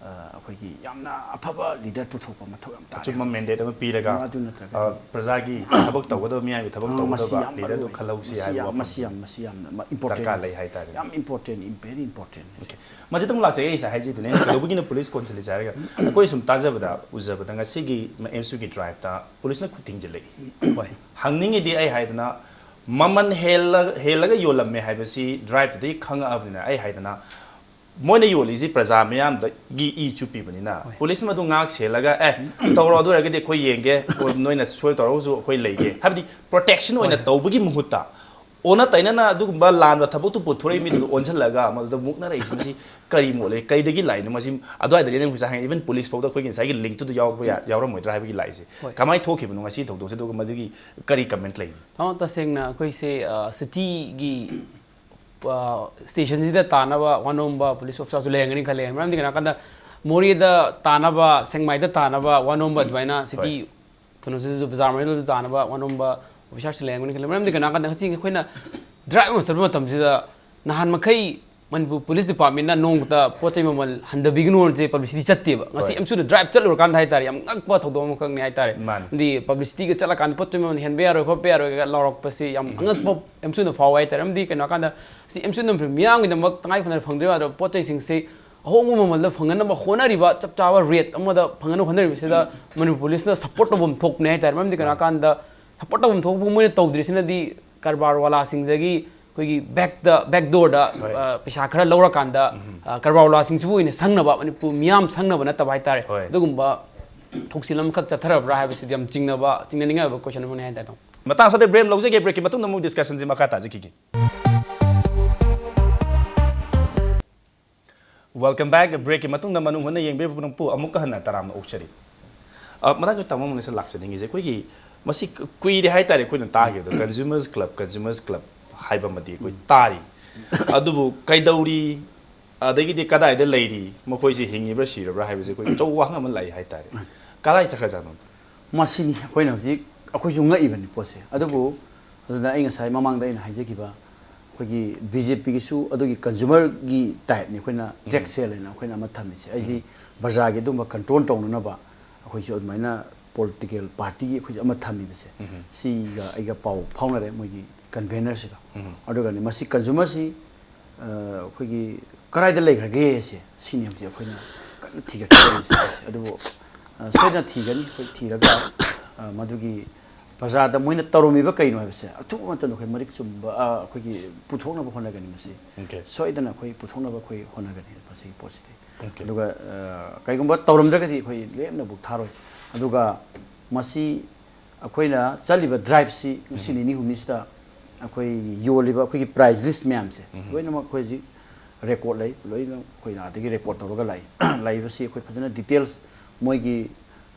ꯑ, ꯑꯩꯈꯣꯏꯒꯤ ꯌꯥꯝꯅ ꯑꯐꯕ ꯂꯤꯗꯔ ꯄꯨꯊꯣꯛꯄ ꯃꯊꯧ ꯌꯥꯝ ꯇꯥꯔꯦ꯫ ꯑꯆꯨꯝꯕ ꯃꯦꯟꯗꯦꯠ ꯑꯃ ꯄꯤꯔꯒ, ꯑꯗꯨ ꯅꯠꯇ꯭ꯔꯒꯗꯤ ꯑ, ꯄ꯭ꯔꯖꯥꯒꯤ ꯊꯕꯛ ꯇꯧꯒꯗꯕ, ꯃꯤꯌꯥꯝꯒꯤ ꯊꯕꯛ ꯑ, ꯃꯁꯤ ꯇꯧꯒꯗꯕ ꯌꯥꯝ ꯂꯤꯗꯔꯗꯨ ꯃꯔꯨ ꯑꯣꯏ꯫ ꯈꯜꯍꯧꯁꯤ ꯃꯁꯤ ꯍꯥꯏꯕ ꯌꯥꯝ, ꯃꯁꯤ ꯋꯥꯐꯝꯁꯦ ꯌꯥꯝ, ꯃꯁꯤ ꯌꯥꯝꯅ ꯃ-, important ꯗꯔꯀꯥꯔ ꯑꯣꯏ꯫ ꯂꯩ ꯍꯥꯏꯇꯥꯔꯦ꯫ ꯌꯥꯝ important, very important꯫ ꯑꯣꯀꯦ꯫ ꯃꯁꯤꯗ ꯑꯃꯨꯛ ꯂꯥꯛꯆꯒꯦ, ꯑꯩ ꯉꯁꯥꯏ ꯍꯥꯏꯖꯗꯨꯅꯦ, ꯀꯩꯗꯧꯕꯒꯤꯅꯣ ꯄꯨꯂꯤꯁ ꯀꯣꯟꯁꯤꯜꯂꯤꯁꯦ ꯍꯥꯏꯔꯒ, ꯑꯩꯈꯣꯏ ꯁꯨꯝ ꯇꯥꯖꯕꯗ, ꯎꯖꯕꯗ, ꯉꯁꯤꯒꯤ ꯑꯦꯝꯁꯨꯒꯤ ꯗ꯭ꯔꯥꯏꯚꯇ ꯄꯨꯂꯤꯁꯅ ꯈꯨꯠ ꯊꯤꯡꯖꯤꯜꯂꯛꯏ꯫ ꯍꯣꯏ꯫ ꯍꯪꯅꯤꯡꯉꯤꯗꯤ ꯑꯩ ꯍꯥꯏꯗꯅ, ꯃꯃꯜ ꯍꯦꯜꯂ-, ꯍꯦꯜꯂꯒ ꯌꯣꯜꯂꯝꯃꯦ ꯍꯥꯏꯕꯁꯤ ꯗ꯭ꯔꯥꯏꯚꯇꯨꯗꯒꯤ ꯈꯪꯉꯛꯑꯕꯅꯤꯅ, ꯑꯩ ꯍꯥꯏꯗꯅ, ꯃꯣꯏꯅ ꯌꯣꯜꯂꯤꯁꯤ ꯄ꯭ꯔꯖꯥ ꯃꯤꯌꯥꯝꯗꯒꯤ ꯏ ꯆꯨꯞꯄꯤꯕꯅꯤꯅ, ꯍꯣꯏ꯫ ꯄꯨꯂꯤꯁꯅ ꯑꯗꯨ ꯉꯥꯛ ꯁꯦꯜꯂꯒ, "ꯑꯦ, ꯇꯧꯔꯣ, ꯑꯗꯨ ꯑꯣꯏꯔꯒꯗꯤ ꯑꯩꯈꯣꯏ ꯌꯦꯡꯒꯦ, ꯑꯣ, ꯅꯣꯏꯅ ꯁꯣꯏ ꯇꯧꯔꯒꯁꯨ ꯑꯩꯈꯣꯏ ꯂꯩꯒꯦ", ꯍꯥꯏꯕꯗꯤ ꯄ꯭ꯔꯣꯇꯦꯛꯁꯟ ꯑꯣꯏꯅ ꯍꯣꯏ꯫ ꯇꯧꯕꯒꯤ ꯃꯍꯨꯠꯇ, ꯑꯣꯟꯅ ꯇꯩꯅꯅ ꯑꯗꯨꯒꯨꯝꯕ ꯂꯥꯟꯕ ꯊꯕꯛꯇꯨ ꯄꯨꯊꯣꯔꯛꯏ ꯃꯤꯗꯨꯗ ꯑꯣꯟꯁꯤꯜꯂꯒ ꯃꯗꯨꯗ ꯃꯨꯛꯅꯔꯛꯏꯁꯤ, ꯃꯁꯤ ꯀꯔꯤ ꯃꯣꯠ ꯂꯩ? ꯀꯩꯗꯒꯤ ꯂꯥꯛꯏꯅꯣ? ꯃꯁꯤ ꯑꯗꯨꯋꯥꯏꯗꯒꯤ ꯑꯩꯅ ꯉꯁꯥꯏ ꯍꯥꯏ, even ꯄꯨꯂꯤꯁ ꯐꯥꯎꯗ ꯑꯩꯈꯣꯏꯒꯤ ꯉꯁꯥꯏꯒꯤ ꯂꯤꯡꯛꯇꯨꯗ ꯌꯥꯎꯕ ꯌꯥ-, ꯌꯥꯎꯔꯝꯃꯣꯏꯗ꯭ꯔꯥ ꯍꯥꯏꯕꯒꯤ ꯂꯥꯛꯏꯁꯦ꯫ ꯍꯣꯏ꯫ ꯀꯃꯥꯏꯅ ꯊꯣꯛꯈꯤꯕꯅꯣ ꯉꯁꯤ ꯊꯧꯗꯣꯛꯁꯦ, ꯑꯗꯨꯒ ꯃꯗꯨꯒꯤ ꯀꯔꯤ ꯀꯃꯦꯟ ꯂꯩ? ꯇꯥꯃꯣ, ꯇꯁꯦꯡꯅ ꯑꯩꯈꯣꯏꯁꯦ, ꯑ, ꯁꯤꯇꯤꯒꯤ, ꯑ, ꯁ꯭ꯇꯦꯁꯟꯁꯤꯗ ꯇꯥꯅꯕ ꯋꯥꯅꯣꯝꯕ ꯄꯨꯂꯤꯁ ꯑꯣꯐꯤꯁꯥꯔꯁꯨ ꯂꯩꯔꯝꯒꯅꯤ ꯈꯜꯂꯦ꯫ ꯃꯔꯝꯗꯤ ꯀꯩꯅꯣ ꯍꯥꯏꯀꯥꯟꯗ, ꯃꯣꯔꯦꯗ ꯇꯥꯅꯕ, ꯁꯦꯡꯃꯥꯏꯗ ꯇꯥꯅꯕ ꯋꯥꯅꯣꯝꯕ ꯑꯗꯨꯃꯥꯏꯅ ꯁꯤꯇꯤ ꯍꯣꯏ꯫ ꯀꯩꯅꯣꯁꯤꯗꯁꯨ, ꯕꯖꯥꯔ ꯃꯅꯨꯡꯗꯁꯨ ꯇꯥꯅꯕ ꯋꯥꯅꯣꯝꯕ ꯑꯣꯐꯤꯁꯥꯔꯁꯨ ꯂꯩꯔꯝꯒꯅꯤ ꯈꯜꯂꯦ꯫ ꯃꯔꯝꯗꯤ ꯀꯩꯅꯣ ꯍꯥꯏꯀꯥꯟꯗ, ꯉꯁꯤ ꯑꯩꯈꯣꯏꯅ ꯗ꯭ꯔꯥꯏꯚ ꯑꯃ ꯆꯠꯄ ꯃꯇꯝꯁꯤꯗ, ꯅꯍꯥꯟ ꯃꯈꯩ ꯃꯅꯤꯄꯨꯔ ꯄꯨꯂꯤꯁ ꯗꯤꯄꯥꯔꯠꯃꯦꯟꯅ ꯅꯣꯡꯃꯇ ꯄꯣꯠ ꯆꯩ ꯃꯃꯜ ꯍꯟꯊꯕꯤꯒꯅꯨꯁꯦ ꯄꯕ꯭ꯂꯤꯁꯤꯇꯤ ꯆꯠꯇꯦꯕ꯫ ꯉꯁꯤ ꯍꯣꯏ꯫ ꯑꯦꯝꯁꯨꯗ ꯗ꯭ꯔꯥꯏꯚ ꯆꯠꯂꯨꯔꯀꯥꯟꯗ ꯍꯥꯏꯇꯥꯔꯦ, ꯌꯥꯝ ꯉꯛꯄ ꯊꯧꯗꯣꯛ ꯑꯃꯈꯛꯅꯤ ꯍꯥꯏꯇꯥꯔꯦ꯫ ꯃꯥꯅꯤ꯫ ꯑꯗꯤ ꯄꯕ꯭ꯂꯤꯁꯤꯇꯤꯒ ꯆꯠꯂꯀꯥꯟꯗ ꯄꯣꯠ ꯆꯩ ꯃꯃꯜ ꯍꯦꯟꯕ ꯌꯥꯔꯣꯏ, ꯈꯣꯠꯄ ꯌꯥꯔꯣꯏꯒ ꯂꯥꯎꯔꯛꯄꯁꯤ ꯌꯥꯝ ꯎꯝ꯫ ꯑꯉꯛꯄ ꯑꯦꯝꯁꯨꯗ ꯐꯥꯎꯕ ꯍꯥꯏꯇꯥꯔꯦ꯫ ꯑꯃꯗꯤ ꯀꯩꯅꯣ ꯍꯥꯏꯀꯥꯟꯗ, ꯁꯤ ꯑꯦꯝꯁꯨꯗ ꯃꯤꯌꯥꯝꯒꯤꯗꯃꯛ ꯇꯉꯥꯏ ꯐꯗꯅ ꯐꯪꯗ꯭ꯔꯕ ꯌꯥꯗ꯭ꯔꯕ ꯄꯣꯠ ꯆꯩꯁꯤꯡꯁꯤ ꯑꯍꯣꯡꯕ ꯃꯃꯜꯗ ꯐꯪꯍꯟꯅꯕ ꯍꯣꯠꯅꯔꯤꯕ, ꯆꯞ ꯆꯥꯕ ꯔꯦꯠ ꯑꯃꯗ ꯐꯪꯍꯟꯅꯕ ꯍꯣꯠꯅꯔꯤꯕꯁꯤꯗ ꯃꯅꯤꯄꯨꯔ ꯄꯨꯂꯤꯁꯅ ꯁꯞꯄꯣꯔꯠ ꯇꯧꯐꯝ ꯊꯣꯛꯄꯅꯦ ꯍꯥꯏꯇꯥꯔꯦ꯫ ꯃꯔꯝꯗꯤ ꯀꯩꯅꯣ ꯍꯥꯏꯀꯥꯟꯗ, ꯁꯞꯄꯣꯔꯠ ꯇꯧꯐꯝ ꯊꯣꯛꯄ ꯃꯣꯏꯅ ꯇꯧꯗ꯭ꯔꯤꯁꯤꯅꯗꯤ ꯀꯔꯕꯥꯔ ꯋꯥꯂꯥꯁꯤꯡꯗꯒꯤ ꯑꯩꯈꯣꯏꯒꯤ ꯕꯦꯛꯇ, ꯕꯦꯛ ꯗꯣꯔꯗ, ꯍꯣꯏ꯫ ꯑ, ꯄꯩꯁꯥ ꯈꯔ ꯂꯧꯔꯀꯥꯟꯗ, ꯎꯝ꯫ ꯑ, ꯀꯔꯕꯥꯔ ꯋꯥꯂꯥꯁꯤꯡꯁꯤꯕꯨ ꯑꯣꯏꯅ ꯁꯪꯅꯕ, ꯃꯅꯤꯄꯨꯔ ꯃꯤꯌꯥꯝ ꯁꯪꯅꯕ ꯅꯠꯇꯕ ꯍꯥꯏꯇꯥꯔꯦ꯫ ꯍꯣꯏ꯫ ꯑꯗꯨꯒꯨꯝꯕ ꯊꯧꯁꯤꯜ ꯑꯃꯈꯛ ꯆꯠꯊꯔꯕ꯭ꯔꯥ ꯍꯥꯏꯕꯁꯤꯗꯤ ꯌꯥꯝ ꯆꯤꯡꯅꯕ, ꯆꯤꯡꯅꯅꯤꯡꯉꯥꯏ ꯑꯣꯏꯕ ꯀꯣꯏꯁꯟ ꯑꯃꯅꯤ ꯍꯥꯏꯇꯥꯔꯦ, ꯇꯥꯃꯣ꯫ ꯃꯇꯥꯡ ꯑꯁꯤꯗ ꯕ꯭ꯔꯦꯛ ꯂꯧꯖꯒꯦ꯫ ꯕ꯭ꯔꯦꯛꯀꯤ ꯃꯇꯨꯡꯗ ꯑꯃꯨꯛ ꯗꯤꯁꯀꯁꯟꯁꯤ ꯃꯈꯥ ꯇꯥꯖꯈꯤꯒꯦ꯫ Welcome back꯫ ꯕ꯭ꯔꯦꯛꯀꯤ ꯃꯇꯨꯡꯗ ꯃꯅꯨꯡ ꯍꯨꯠꯅ ꯌꯦꯡꯕꯤꯔꯤꯕ ꯄꯨꯝꯅꯃꯛꯄꯨ ꯑꯃꯨꯛꯀ ꯍꯟꯅ ꯇꯔꯥꯝꯅ ꯑꯣꯛꯆꯔꯤ꯫ ꯑ, ꯃꯊꯪꯒꯤ ꯇꯥꯃꯣ ꯑꯃꯅꯁꯨ ꯂꯥꯛꯆꯅꯤꯡꯉꯤꯁꯦ, ꯑꯩꯈꯣꯏꯒꯤ ꯃꯁꯤ ꯀꯨꯏꯔꯦ ꯍꯥꯏꯇꯥꯔꯦ ꯑꯩꯈꯣꯏꯅ ꯇꯥꯈꯤꯕꯗꯣ, consumers club, consumers club ꯍꯥꯏꯕ ꯑꯃꯗꯤ ꯑꯩꯈꯣꯏ ꯇꯥꯔꯤ꯫ ꯑꯗꯨꯕꯨ ꯀꯩꯗꯧꯔꯤ, ꯑꯗꯒꯤꯗꯤ ꯀꯗꯥꯏꯗ ꯂꯩꯔꯤ, ꯃꯈꯣꯏꯁꯤ ꯍꯤꯡꯉꯤꯕ꯭ꯔꯥ ꯁꯤꯔꯕ꯭ꯔꯥ ꯍꯥꯏꯕꯁꯦ ꯑꯩꯈꯣꯏ ꯑꯆꯧꯕ ꯋꯥꯍꯪ ꯑꯃ ꯂꯥꯛꯏ ꯍꯥꯏꯇꯥꯔꯦ꯫ ꯀꯗꯥꯏ ꯆꯠꯈ꯭ꯔꯖꯥꯠꯅꯣ? ꯃꯁꯤꯅꯤ ꯑꯩꯈꯣꯏꯅ ꯍꯧꯖꯤꯛ, ꯑꯩꯈꯣꯏꯁꯨ ꯉꯛꯏꯕꯅꯤ ꯄꯣꯠꯁꯦ꯫ ꯑꯗꯨꯕꯨ ꯑꯗꯨꯅ ꯑꯩ ꯉꯁꯥꯏ ꯃꯃꯥꯡꯗ ꯑꯩꯅ ꯍꯥꯏꯖꯈꯤꯕ ꯑꯩꯈꯣꯏꯒꯤ ꯕꯤ ꯖꯦ ꯄꯤꯒꯤꯁꯨ ꯑꯗꯨꯒꯤ ꯀꯟꯖꯨꯃꯔꯒꯤ ꯇꯥꯏꯞꯅꯤ ꯑꯩꯈꯣꯏꯅ ꯇ꯭ꯔꯦꯛ ꯁꯦꯜ ꯍꯥꯏꯅ ꯑꯩꯈꯣꯏꯅ ꯑꯃ ꯊꯝꯃꯤꯁꯦ꯫ ꯑꯩꯗꯤ ꯕꯖꯥꯔꯒꯤ ꯑꯗꯨꯝꯕ ꯀꯟꯇ꯭ꯔꯣꯜ ꯇꯧꯅꯅꯕ ꯑꯩꯈꯣꯏꯁꯨ ꯑꯗꯨꯃꯥꯏꯅ ꯄꯣꯂꯤꯇꯤꯀꯦꯜ ꯄꯥꯔꯇꯤꯒꯤ ꯑꯩꯈꯣꯏꯁꯨ ꯑꯃ ꯊꯝꯃꯤꯕꯁꯦ꯫ ꯁꯤꯒ ꯑꯩꯒ ꯄꯥꯎ ꯐꯥꯎꯅꯔꯦ ꯃꯣꯏꯒꯤ ꯀꯟꯚꯦꯅꯔꯁꯤꯒ꯫ ꯑꯗꯨꯒꯅꯤ ꯃꯁꯤ ꯀꯟꯖꯨꯃꯔꯁꯤ ꯑ, ꯑꯩꯈꯣꯏꯒꯤ ꯀꯗꯥꯏꯗ ꯂꯩꯈ꯭ꯔꯒꯦ ꯁꯦ ꯁꯤꯅꯤ ꯍꯧꯖꯤꯛ ꯑꯩꯈꯣꯏꯅ ꯀꯟꯅ ꯊꯤꯒꯠꯀꯗꯧꯔꯤꯁꯦ꯫ ꯑꯗꯨꯕꯨ ꯑ, ꯁꯣꯏꯗꯅ ꯊꯤꯒꯅꯤ꯫ ꯑꯩꯈꯣꯏ ꯊꯤꯔꯒ ꯑ, ꯃꯗꯨꯒꯤ ꯄ꯭ꯔꯖꯥꯗ ꯃꯣꯏꯅ ꯇꯧꯔꯝꯃꯤꯕ ꯀꯩꯅꯣ ꯍꯥꯏꯕꯁꯦ ꯑꯊꯨꯕ ꯃꯇꯝꯗ ꯑꯩꯈꯣꯏ ꯃꯔꯤꯛ ꯆꯨꯝꯕ ꯑ, ꯑꯩꯈꯣꯏꯒꯤ ꯄꯨꯊꯣꯛꯅꯕ ꯍꯣꯠꯅꯒꯅꯤ꯫ ꯃꯁꯤ Okay. ꯁꯣꯏꯗꯅ ꯑꯩꯈꯣꯏ ꯄꯨꯊꯣꯛꯅꯕ ꯑꯩꯈꯣꯏ ꯍꯣꯠꯅꯒꯅꯤ ꯃꯁꯤꯒꯤ ꯄꯣꯠꯁꯤꯗꯤ꯫ Okay. ꯑꯗꯨꯒ ꯑ, ꯀꯩꯒꯨꯝꯕ ꯇꯧꯔꯝꯗ꯭ꯔꯒꯗꯤ ꯑꯩꯈꯣꯏ ꯂꯦꯝꯅꯕꯨ ꯊꯥꯔꯣꯏ꯫ ꯑꯗꯨꯒ ꯃꯁꯤ ꯑꯩꯈꯣꯏꯅ ꯆꯠꯂꯤꯕ ꯗ꯭ꯔꯥꯏꯕꯁꯤ ꯉꯁꯤ ꯅꯤꯅꯤ ꯍꯨꯝꯅꯤꯁꯤꯗ ꯑꯩꯈꯣꯏ ꯌꯣꯜꯂꯤꯕ ꯑꯩꯈꯣꯏꯒꯤ ꯄ꯭ꯔꯥꯏꯁ ꯂꯤꯁ ꯃꯌꯥꯝꯁꯦ ꯂꯣꯏꯅꯃꯛ ꯑꯩꯈꯣꯏ ꯍꯧꯖꯤꯛ ꯔꯦꯀꯣꯔꯠ ꯂꯩ꯫ ꯂꯣꯏꯅ ꯑꯩꯈꯣꯏꯅ ꯑꯗꯒꯤ ꯔꯦꯀꯣꯔꯠ ꯇꯧꯔꯒ ꯂꯥꯛꯏ꯫ ꯂꯩꯕꯁꯤ ꯑꯩꯈꯣꯏ ꯐꯖꯅ ꯗꯤꯇꯦꯜꯁ ꯃꯣꯏꯒꯤ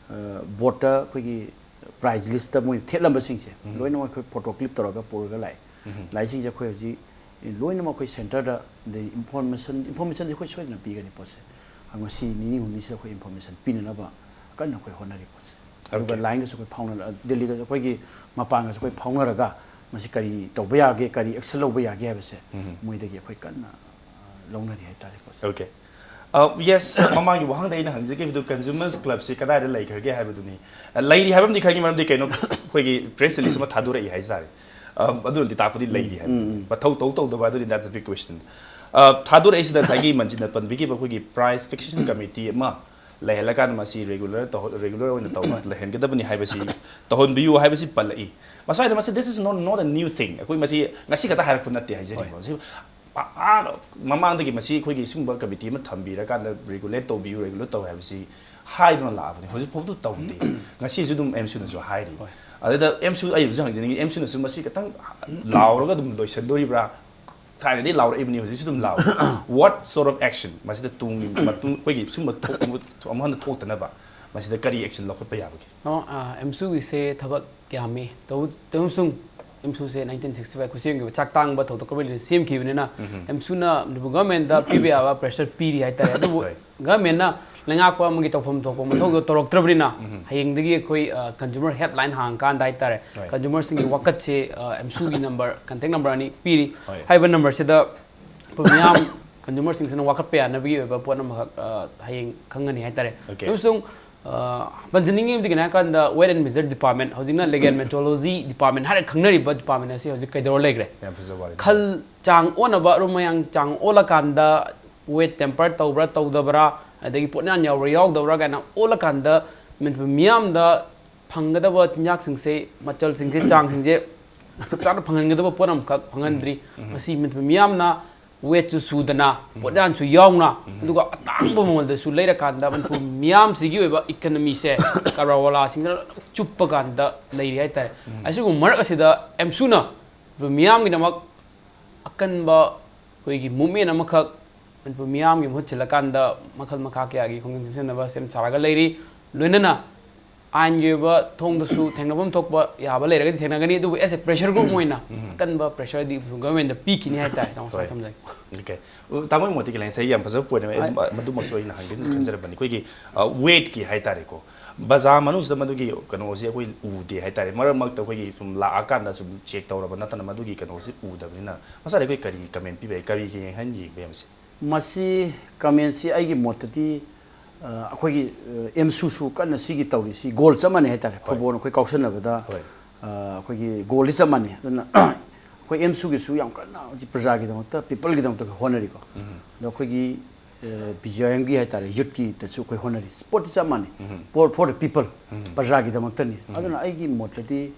ꯕꯣꯔꯠꯇ ꯑꯩꯈꯣꯏꯒꯤ ꯄ꯭ꯔꯥꯏꯁ ꯂꯤꯁꯇ ꯃꯣꯏ ꯊꯦꯠꯂꯝꯕꯁꯤꯡꯁꯦ ꯂꯣꯏꯅꯃꯛ ꯑꯩꯈꯣꯏ ꯐꯣꯇꯣ ꯀ꯭ꯂꯤꯞ ꯇꯧꯔꯒ ꯄꯨꯔꯒ ꯂꯥꯛꯏ꯫ ꯂꯥꯛꯏꯁꯤꯡꯁꯦ ꯑꯩꯈꯣꯏ ꯍꯧꯖꯤꯛ ꯂꯣꯏꯅꯃꯛ ꯑꯩꯈꯣꯏ ꯁꯦꯟꯇꯔꯗ ꯑꯗꯩ ꯏꯟꯐꯣꯔꯃꯦꯁꯟ ꯏꯟꯐꯣꯔꯃꯦꯁꯟꯁꯦ ꯑꯩꯈꯣꯏ ꯁꯣꯏꯗꯅ ꯄꯤꯒꯅꯤ ꯄꯣꯠꯁꯦ꯫ ꯉꯁꯤ ꯅꯤꯅꯤ ꯍꯨꯝꯅꯤꯁꯤꯗ ꯑꯩꯈꯣꯏ ꯏꯟꯐꯣꯔꯃꯦꯁꯟ ꯄꯤꯅꯅꯕ ꯀꯟꯅ ꯑꯩꯈꯣꯏ ꯍꯣꯠꯅꯔꯤ ꯄꯣꯠꯁꯦ꯫ ꯑꯗꯨꯒ Okay. ꯂꯥꯏꯟꯒꯁꯨ ꯑꯩꯈꯣꯏ ꯐꯥꯎꯅꯔ ꯗꯦꯜꯂꯤꯒꯁꯨ ꯑꯩꯈꯣꯏꯒꯤ ꯃꯄꯥꯟꯒꯁꯨ ꯑꯩꯈꯣꯏ ꯐꯥꯎꯅꯔꯒ ꯃꯁꯤ ꯀꯔꯤ ꯇꯧꯕ ꯌꯥꯒꯦ, ꯀꯔꯤ ꯑꯦꯛꯁꯟ ꯂꯧꯕ ꯌꯥꯒꯦ ꯍꯥꯏꯕꯁꯦ ꯃꯣꯏꯗꯒꯤ ꯑꯩꯈꯣꯏ ꯀꯟꯅ ꯑ, ꯂꯧꯅꯔꯤ ꯍꯥꯏꯇꯥꯔꯦ ꯄꯣꯠꯁꯦ꯫ Okay. ꯌꯦꯁ, ꯃꯃꯥꯡꯒꯤ ꯋꯥꯍꯪꯗ ꯑꯩꯅ ꯍꯪꯖꯈꯤꯕꯗꯨ ꯀꯟꯖꯨꯃꯔꯁ ꯀ꯭ꯂꯕꯁꯤ ꯀꯗꯥꯏꯗ ꯂꯩꯈ꯭ꯔꯒꯦ ꯍꯥꯏꯕꯗꯨꯅꯤ꯫ ꯑ, ꯂꯩꯔꯤ ꯍꯥꯏꯕ ꯑꯃꯗꯤ ꯈꯪꯉꯤ, ꯃꯔꯝꯗꯤ ꯀꯩꯅꯣ ꯑꯩꯈꯣꯏꯒꯤ ꯄ꯭ꯔꯦꯁ ꯔꯤꯂꯤꯁ ꯑꯃ ꯊꯥꯗꯣꯔꯛꯏ ꯍꯥꯏꯇꯥꯔꯦ꯫ ꯑ, ꯑꯗꯨꯅꯗꯤ ꯇꯥꯛꯄꯗꯤ ꯂꯩꯔꯤ ꯍꯥꯏꯕ꯫ ꯃꯊꯧ ꯇꯧ ꯇꯧꯗꯕ ꯑꯗꯨꯗꯤ that's a big question꯫ ꯑ, ꯊꯥꯗꯣꯔꯛꯏꯁꯤꯗ ꯉꯁꯥꯏꯒꯤ ꯃꯟꯖꯤꯅ ꯄꯟꯕꯤꯈꯤꯕ ꯑꯩꯈꯣꯏꯒꯤ ꯄ꯭ꯔꯥꯏꯁ ꯐꯤꯛꯁꯤꯡ ꯀꯃꯤꯇꯤ ꯑꯃ ꯂꯩꯍꯜꯂꯀꯥꯟꯗ ꯃꯁꯤ ꯔꯤꯒꯨꯂꯔ ꯔꯤꯒꯨꯂꯔ ꯑꯣꯏꯅ ꯇꯧꯕ ꯂꯩꯍꯟꯒꯗꯕꯅꯤ ꯍꯥꯏꯕꯁꯤ ꯇꯧꯍꯟꯕꯤꯌꯨ ꯍꯥꯏꯕꯁꯤ ꯄꯜꯂꯛꯏ꯫ ꯃꯁ꯭ꯋꯥꯏꯗ ꯃꯁꯤ this is not not a new thing꯫ ꯑꯩꯈꯣꯏ ꯃꯁꯤ ꯉꯁꯤ ꯈꯛꯇ ꯍꯥꯏꯔꯛꯄ ꯅꯠꯇꯦ ꯍꯥꯏꯖꯔꯤꯀꯣ꯫ ꯁꯤ ꯑꯥ, ꯑꯥ, ꯃꯃꯥꯡꯗꯒꯤ ꯃꯁꯤ ꯑꯩꯈꯣꯏꯒꯤ ꯁꯤꯒꯨꯝꯕ ꯀꯃꯤꯇꯤ ꯑꯃ ꯊꯝꯕꯤꯔꯀꯥꯟꯗ ꯔꯤꯒꯨꯂꯦꯠ ꯇꯧꯕꯤꯌꯨ, ꯔꯤꯒꯨꯂꯦꯠ ꯇꯧ ꯍꯥꯏꯕꯁꯤ ꯍꯥꯏꯗꯨꯅ ꯂꯥꯛꯑꯕꯅꯤ꯫ ꯍꯧꯖꯤꯛ ꯐꯥꯎꯕꯗꯨ ꯇꯧꯗꯦ꯫ ꯉꯁꯤꯁꯨ ꯑꯗꯨꯝ ꯑꯦꯝꯁꯨꯅꯁꯨ ꯍꯥꯏꯔꯤ꯫ ꯑꯗꯨꯗ ꯑꯦꯝꯁꯨ ꯑꯩ ꯍꯧꯖꯤꯛ ꯍꯪꯖꯅꯤꯡꯉꯤ, ꯑꯦꯝꯁꯨꯅꯁꯨ ꯃꯁꯤ ꯈꯤꯇꯪ ꯂꯥꯎꯔꯒ ꯑꯗꯨꯝ ꯂꯣꯏꯁꯤꯟꯗꯣꯔꯤꯕ꯭ꯔꯥ? ꯊꯥꯏꯅꯗꯤ ꯂꯥꯎꯔꯛꯏꯕꯅꯤ, ꯍꯧꯖꯤꯛꯁꯨ ꯑꯗꯨꯝ ꯂꯥꯎꯔꯤ꯫ What sort of action? ꯃꯁꯤꯗ ꯇꯨꯡꯒꯤ ꯃꯇꯨꯡ ꯑꯩꯈꯣꯏꯒꯤ ꯁꯨꯝꯕ ꯊꯣꯛ-, ꯑꯃꯨꯛ ꯍꯟꯅ ꯊꯣꯛꯇꯅꯕ ꯃꯁꯤꯗ ꯀꯔꯤ ꯑꯦꯛꯁꯟ ꯂꯧꯈꯠꯄ ꯌꯥꯕꯒꯦ? ꯅꯣ, ꯑ, ꯑꯦꯝꯁꯨꯒꯤꯁꯦ ꯊꯕꯛ ꯌꯥꯝꯃꯤ꯫ ꯇꯧ-, ꯇꯧꯕꯁꯨꯡ ꯑꯦꯝꯁꯨꯁꯦ nineteen sixty five ꯈꯨꯠꯁꯦꯝꯒꯤ ꯑꯣꯏꯕ ꯆꯥꯛ ꯇꯥꯡꯕ ꯊꯧꯗꯣꯛ ꯀꯕꯣꯛ ꯂꯤꯟꯅ ꯁꯦꯝꯈꯤꯕꯅꯤꯅ ꯑꯦꯝꯁꯨꯅ ꯃꯅꯤꯄꯨꯔ ꯒꯚꯔꯟꯃꯦꯟꯗ ꯄꯤꯕ ꯌꯥꯕ ꯄ꯭ꯔꯦꯁꯔ ꯄꯤꯔꯤ ꯍꯥꯏꯇꯥꯔꯦ꯫ ꯑꯗꯨꯕꯨ ꯍꯣꯏ꯫ ꯒꯚꯔꯟꯃꯦꯟꯅ ꯂꯩꯉꯥꯛꯄ ꯑꯃꯒꯤ ꯇꯧꯐꯝ ꯊꯣꯛꯄ ꯃꯊꯧꯗꯣ ꯇꯧꯔꯛꯇ꯭ꯔꯕꯅꯤꯅ, ꯍꯌꯦꯡꯗꯒꯤ ꯑꯩꯈꯣꯏ ꯀꯟꯖꯨꯃꯔ ꯍꯦꯜꯞꯂꯥꯏꯟ ꯍꯥꯡꯉꯀꯥꯟꯗ ꯍꯥꯏꯇꯥꯔꯦ, ꯍꯣꯏ꯫ ꯀꯟꯖꯨꯃꯔꯁꯤꯡꯒꯤ ꯋꯥꯀꯠꯁꯦ ꯑꯦꯝꯁꯨꯒꯤ ꯅꯝꯕꯔ, ꯀꯟꯇꯦꯛ ꯅꯝꯕꯔ ꯑꯅꯤ ꯄꯤꯔꯤ꯫ ꯍꯣꯏ꯫ ꯍꯥꯏꯔꯤꯕ ꯅꯝꯕꯔꯁꯤꯗ ꯑꯩꯈꯣꯏ ꯃꯤꯌꯥꯝ ꯀꯟꯖꯨꯃꯔꯁꯤꯡꯁꯤꯅ ꯋꯥꯀꯠꯄ ꯌꯥꯅꯕꯒꯤ ꯑꯣꯏꯕ ꯄꯣꯠ ꯑꯃꯈꯛ ꯑ, ꯍꯌꯦꯡ ꯈꯪꯒꯅꯤ ꯍꯥꯏꯇꯥꯔꯦ꯫ Okay. ꯑꯃꯁꯨꯡ ꯑ, ꯄꯟꯖꯅꯤꯡꯉꯤꯕꯗꯤ ꯀꯩꯅꯣ ꯍꯥꯏꯀꯥꯟꯗ ꯋꯦꯠ ꯑꯦꯟ ꯃꯦꯖꯔ ꯗꯤꯄꯥꯔꯠꯃꯦꯟ, ꯍꯧꯖꯤꯛꯅ ꯂꯦꯒꯦꯟ ꯃꯦꯇ꯭ꯔꯣꯂꯣꯖꯤ ꯗꯤꯄꯥꯔꯠꯃꯦꯟ ꯍꯥꯏꯔꯒ ꯈꯪꯅꯔꯤꯕ ꯗꯤꯄꯥꯔꯠꯃꯦꯟ ꯑꯁꯤ ꯍꯧꯖꯤꯛ ꯀꯩꯗꯧꯔ ꯂꯩꯈ꯭ꯔꯦ? ꯌꯥꯝ ꯐꯖꯕ ꯋꯥꯔꯤꯅꯤ꯫ ꯈꯜ ꯆꯥꯡ ꯑꯣꯟꯅꯕ, ꯑꯔꯨꯝ ꯑꯌꯥꯡ ꯆꯥꯡ ꯑꯣꯜꯂꯀꯥꯟꯗ ꯋꯦꯠ ꯇꯦꯝꯄꯔ ꯇꯧꯕ꯭ꯔꯥ ꯇꯧꯗꯕ꯭ꯔꯥ, ꯑꯗꯒꯤ ꯄꯣꯠꯌꯥꯟ ꯌꯥꯎꯕ꯭ꯔꯥ ꯌꯥꯎꯗꯕ꯭ꯔꯥ ꯀꯥꯏꯅ ꯑꯣꯜꯂꯀꯥꯟꯗ ꯃꯅꯤꯄꯨꯔ ꯃꯤꯌꯥꯝꯗ ꯐꯪꯒꯗꯕ ꯆꯤꯟꯖꯥꯛꯁꯤꯡꯁꯦ, ꯃꯆꯜꯁꯤꯡꯁꯦ, ꯆꯥꯡꯁꯤꯡꯁꯦ ꯆꯞ ꯆꯥꯅ ꯐꯪꯍꯟꯒꯗꯕ ꯄꯣꯠ ꯑꯃꯈꯛ ꯐꯪꯍꯟꯗ꯭ꯔꯤ꯫ ꯃꯁꯤ ꯃꯅꯤꯄꯨꯔ ꯃꯤꯌꯥꯝꯅ ꯋꯦꯠꯁꯨ ꯁꯨꯗꯅ, ꯄꯣꯠꯌꯥꯟꯁꯨ ꯌꯥꯎꯅ, ꯑꯗꯨꯒ ꯑꯇꯥꯡꯕ ꯃꯃꯜꯗꯁꯨ ꯂꯩꯔꯀꯥꯟꯗ ꯃꯅꯤꯄꯨꯔ ꯃꯤꯌꯥꯝꯁꯤꯒꯤ ꯑꯣꯏꯕ ꯏꯀꯅꯃꯤꯁꯦ ꯀꯔꯕꯥꯔ ꯋꯥꯂꯥꯁꯤꯡꯗ ꯂꯣꯏꯅ ꯆꯨꯞꯄ ꯀꯥꯟꯗ ꯂꯩꯔꯤ ꯍꯥꯏꯇꯥꯔꯦ꯫ ꯑꯁꯤꯒꯨꯝꯕ ꯃꯔꯛ ꯑꯁꯤꯗ ꯑꯦꯝꯁꯨꯅ ꯃꯅꯤꯄꯨꯔ ꯃꯤꯌꯥꯝꯒꯤꯗꯃꯛ ꯑꯀꯟꯕ ꯑꯩꯈꯣꯏꯒꯤ ꯃꯨꯞꯃꯦꯟ ꯑꯃꯈꯛ ꯃꯅꯤꯄꯨꯔ ꯃꯤꯌꯥꯝꯒꯤ ꯃꯍꯨꯠ ꯁꯤꯜꯂꯀꯥꯟꯗ ꯃꯈꯜ ꯃꯈꯥ ꯀꯌꯥꯒꯤ ꯈꯣꯡꯖꯪ ꯆꯪꯁꯤꯟꯅꯕ ꯁꯦꯝ ꯁꯥꯔꯒ ꯂꯩꯔꯤ꯫ ꯂꯣꯏꯅꯅ ꯑꯥꯏꯟꯒꯤ ꯑꯣꯏꯕ ꯊꯣꯡꯗꯁꯨ ꯊꯦꯡꯅꯐꯝ ꯊꯣꯛꯄ ꯌꯥꯕ ꯂꯩꯔꯒꯗꯤ ꯊꯦꯡꯅꯒꯅꯤ, ꯑꯗꯨꯕꯨ as a pressure group ꯑꯣꯏꯅ ꯑꯀꯟꯕ ꯄ꯭ꯔꯦꯁꯔꯗꯤ ꯒꯚꯔꯟꯃꯦꯟꯗ ꯄꯤꯈꯤꯅꯤ ꯍꯥꯏꯇꯥꯔꯦ꯫ ꯇꯥꯃꯣ, ꯁꯨꯃꯥꯏꯅ ꯍꯣꯏ꯫ ꯊꯝꯖꯒꯦ꯫ Okay. ꯎ, ꯇꯥꯃꯣꯒꯤ ꯃꯣꯠꯇꯤ ꯀꯩ ꯂꯩ? ꯉꯁꯥꯏ ꯌꯥꯝ ꯐꯖꯕ ꯄꯣꯏꯟ ꯑꯃ, ꯑꯗꯨꯝ, ꯃꯗꯨꯃꯛꯁꯨ ꯑꯩꯅ ꯍꯪꯒꯦꯅ ꯈꯟꯖꯔꯝꯕꯅꯤ꯫ ꯑꯩꯈꯣꯏꯒꯤ ꯋꯦꯠꯀꯤ ꯍꯥꯏꯇꯥꯔꯦꯀꯣ, ꯕꯖꯥꯔ ꯃꯅꯨꯡꯁꯤꯗ ꯃꯗꯨꯒꯤ ꯀꯩꯅꯣꯁꯤ ꯑꯩꯈꯣꯏ ꯎꯗꯦ ꯍꯥꯏꯇꯥꯔꯦ꯫ ꯃꯔꯛ ꯃꯔꯛꯇ ꯑꯩꯈꯣꯏꯒꯤ ꯁꯨꯝ ꯂꯥꯛꯑꯀꯥꯟꯗ ꯁꯨꯝ ꯆꯦꯛ ꯇꯧꯔꯕ ꯅꯠꯇꯅ ꯃꯗꯨꯒꯤ ꯀꯩꯅꯣꯁꯤ ꯎꯗꯕꯅꯤꯅ, ꯃꯁꯥꯗ ꯑꯩꯈꯣꯏ ꯀꯔꯤ ꯀꯃꯦꯟ ꯄꯤꯕ ꯌꯥꯏ, ꯀꯔꯤꯒꯤ ꯌꯦꯡꯍꯟ ꯌꯦꯡꯕ ꯌꯥꯏ ꯃꯁꯤ? ꯃꯁꯤ ꯀꯃꯦꯟꯁꯤ ꯑꯩꯒꯤ ꯃꯣꯠꯇꯗꯤ, ꯑ, ꯑꯩꯈꯣꯏꯒꯤ ꯑꯦꯝꯁꯨꯁꯨ ꯀꯟꯅ ꯁꯤꯒꯤ ꯇꯧꯔꯤꯁꯤ ꯒꯣꯜ ꯆꯞ ꯃꯥꯟꯅꯩ ꯍꯥꯏꯇꯥꯔꯦ꯫ ꯍꯣꯏ꯫ ꯐꯨꯠꯕꯣꯜ ꯑꯩꯈꯣꯏ ꯀꯥꯎꯁꯟꯅꯕꯗ, ꯍꯣꯏ꯫ ꯑ, ꯑꯩꯈꯣꯏꯒꯤ ꯒꯣꯜꯗꯤ ꯆꯞ ꯃꯥꯟꯅꯩ꯫ ꯑꯗꯨꯅ ꯑꯩꯈꯣꯏ ꯑꯦꯝꯁꯨꯒꯤꯁꯨ ꯌꯥꯝ ꯀꯟꯅ ꯍꯧꯖꯤꯛ ꯄ꯭ꯔꯖꯥꯒꯤꯗꯃꯛꯇ, ꯄꯤꯄꯜꯒꯤꯗꯃꯛꯇ ꯑꯩꯈꯣꯏ ꯍꯣꯠꯅꯔꯤꯀꯣ꯫ ꯑꯗꯣ ꯑꯩꯈꯣꯏꯒꯤ ꯕꯤ ꯖꯤ ꯑꯥꯏ ꯑꯦꯝꯒꯤ ꯍꯥꯏꯇꯥꯔꯦ, ꯌꯨꯠꯀꯤꯗꯁꯨ ꯑꯩꯈꯣꯏ ꯍꯣꯠꯅꯔꯤ꯫ ꯁ꯭ꯄꯣꯔꯠꯇꯤ ꯆꯞ ꯃꯥꯟꯅꯩ꯫ ꯄꯣꯔ ꯐꯣꯔ ꯗ ꯄꯤꯄꯜ, ꯄ꯭ꯔꯖꯥꯒꯤꯗꯃꯛꯇꯅꯤ꯫ ꯑꯗꯨꯅ ꯑꯩꯒꯤ ꯃꯣꯠꯇꯗꯤ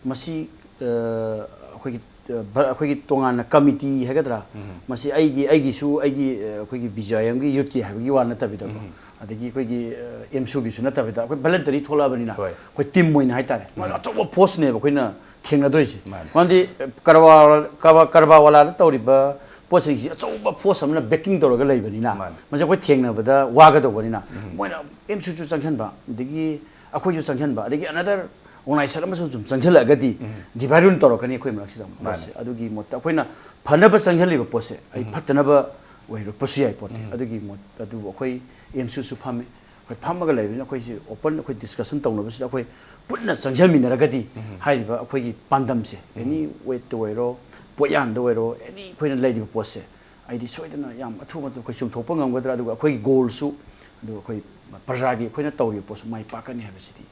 ꯃꯁꯤ, ꯑ, ꯑꯩꯈꯣꯏꯒꯤ, ꯑ, ꯚ-, ꯑꯩꯈꯣꯏꯒꯤ ꯇꯣꯉꯥꯟꯅ ꯀꯃꯤꯇꯤ ꯍꯥꯏꯒꯗ꯭ꯔꯥ, ꯃꯁꯤ ꯑꯩꯒꯤ, ꯑꯩꯒꯤꯁꯨ ꯑꯩꯒꯤ, ꯑ, ꯑꯩꯈꯣꯏꯒꯤ ꯕꯤ ꯖꯤ ꯑꯥꯏ ꯑꯦꯝꯒꯤ ꯌꯨꯠꯀꯤ ꯍꯥꯏꯕꯒꯤ ꯋꯥ ꯅꯠꯇꯕꯤꯗꯀꯣ, ꯑꯗꯒꯤ ꯑꯩꯈꯣꯏꯒꯤ, ꯑ, ꯑꯦꯝꯁꯨꯒꯤꯁꯨ ꯅꯠꯇꯕꯤꯗ, ꯑꯩꯈꯣꯏ ꯚꯂꯟꯇꯔꯤ ꯊꯣꯛꯂꯛꯑꯕꯅꯤꯅ, ꯍꯣꯏ꯫ ꯑꯩꯈꯣꯏ ꯇꯤꯝ ꯑꯣꯏꯅ ꯍꯥꯏꯇꯥꯔꯦ, ꯃꯥꯅ ꯑꯆꯧꯕ ꯐꯣꯔꯁꯅꯦꯕ ꯑꯩꯈꯣꯏꯅ ꯊꯦꯡꯅꯗꯣꯏꯁꯦ꯫ ꯃꯥꯅꯦ꯫ ꯃꯔꯝꯗꯤ, ꯑ, ꯀꯔꯕꯥꯔ, ꯀꯔꯕꯥꯔ, ꯀꯔꯕꯥꯔ ꯋꯥꯂꯥꯗ ꯇꯧꯔꯤꯕ ꯄꯣꯠꯁꯤꯡꯁꯤ ꯑꯆꯧꯕ ꯐꯣꯔꯁ ꯑꯃꯅ ꯕꯦꯀꯤꯡ ꯇꯧꯔꯒ ꯂꯩꯕꯅꯤꯅ, ꯃꯥꯅꯦ꯫ ꯃꯁꯤ ꯑꯩꯈꯣꯏ ꯊꯦꯡꯅꯕꯗ ꯋꯥꯒꯗꯧꯕꯅꯤꯅ, ꯃꯣꯏꯅ ꯑꯦꯝꯁꯨꯁꯨ ꯆꯪꯁꯤꯟꯕ, ꯑꯗꯒꯤ ꯑꯩꯈꯣꯏꯁꯨ ꯆꯪꯁꯤꯟꯕ, ꯑꯗꯒꯤ ꯑꯅꯗꯔ ꯑꯣꯔꯒꯅꯥꯏꯖꯦꯁꯟ ꯑꯃꯁꯨ ꯁꯨꯝ ꯆꯪꯁꯤꯜꯂꯛꯑꯒꯗꯤ ꯗꯤꯚꯥꯏꯠ ꯔꯨꯜ ꯇꯧꯔꯛꯀꯅꯤ ꯑꯩꯈꯣꯏ ꯃꯔꯛꯁꯤꯗ ꯑꯃꯨꯛ꯫ ꯃꯥꯅꯦ꯫ ꯄꯣꯠꯁꯦ꯫ ꯑꯗꯨꯒꯤ ꯃꯣꯠꯇ ꯑꯩꯈꯣꯏꯅ ꯐꯅꯕ ꯆꯪꯁꯤꯜꯂꯤꯕ ꯄꯣꯠꯁꯦ, ꯑꯩ ꯐꯠꯇꯅꯕ ꯑꯣꯏꯔꯛꯄꯁꯨ ꯌꯥꯏ ꯄꯣꯠꯇꯤ꯫ ꯎꯝ꯫ ꯑꯗꯨꯒꯤ ꯃꯣꯠ-, ꯑꯗꯨꯕꯨ ꯑꯩꯈꯣꯏ ꯑꯦꯝꯁꯨꯁꯨ ꯐꯝꯃꯤ꯫ ꯑꯩꯈꯣꯏ ꯐꯝꯃꯒ ꯂꯩꯕꯅꯤꯅ ꯑꯩꯈꯣꯏꯁꯤ open ꯑꯩꯈꯣꯏ discussion ꯇꯧꯅꯕꯁꯤꯗ ꯑꯩꯈꯣꯏ ꯄꯨꯟꯅ ꯆꯪꯁꯤꯟꯃꯤꯟꯅꯔꯒꯗꯤ ꯎꯝ꯫ ꯍꯥꯏꯔꯤꯕ ꯑꯩꯈꯣꯏꯒꯤ ꯄꯥꯟꯗꯝꯁꯦ, ꯎꯝ꯫ Any way ꯇ ꯑꯣꯏꯔꯣ, ꯄꯣꯠꯌꯥꯟꯗ ꯑꯣꯏꯔꯣ, any ꯑꯩꯈꯣꯏꯅ ꯂꯩꯔꯤꯕ ꯄꯣꯠꯁꯦ, ꯑꯩꯗꯤ ꯁꯣꯏꯗꯅ ꯌꯥꯝ ꯑꯊꯨꯕ ꯃꯇꯝꯗ ꯑꯩꯈꯣꯏ ꯆꯨꯝꯊꯣꯛꯄ ꯉꯝꯒꯗ꯭ꯔꯥ, ꯑꯗꯨꯒ ꯑꯩꯈꯣꯏꯒꯤ goal ꯁꯨ, ꯑꯗꯨꯒ ꯑꯩꯈꯣꯏ ꯄ꯭ꯔꯖꯥꯒꯤ ꯑꯩꯈꯣꯏꯅ ꯇꯧꯔꯤꯕ ꯄꯣꯠꯁꯨ ꯃꯥꯏ ꯄꯥꯛꯀꯅꯤ ꯍꯥꯏꯕꯁꯤꯗꯤ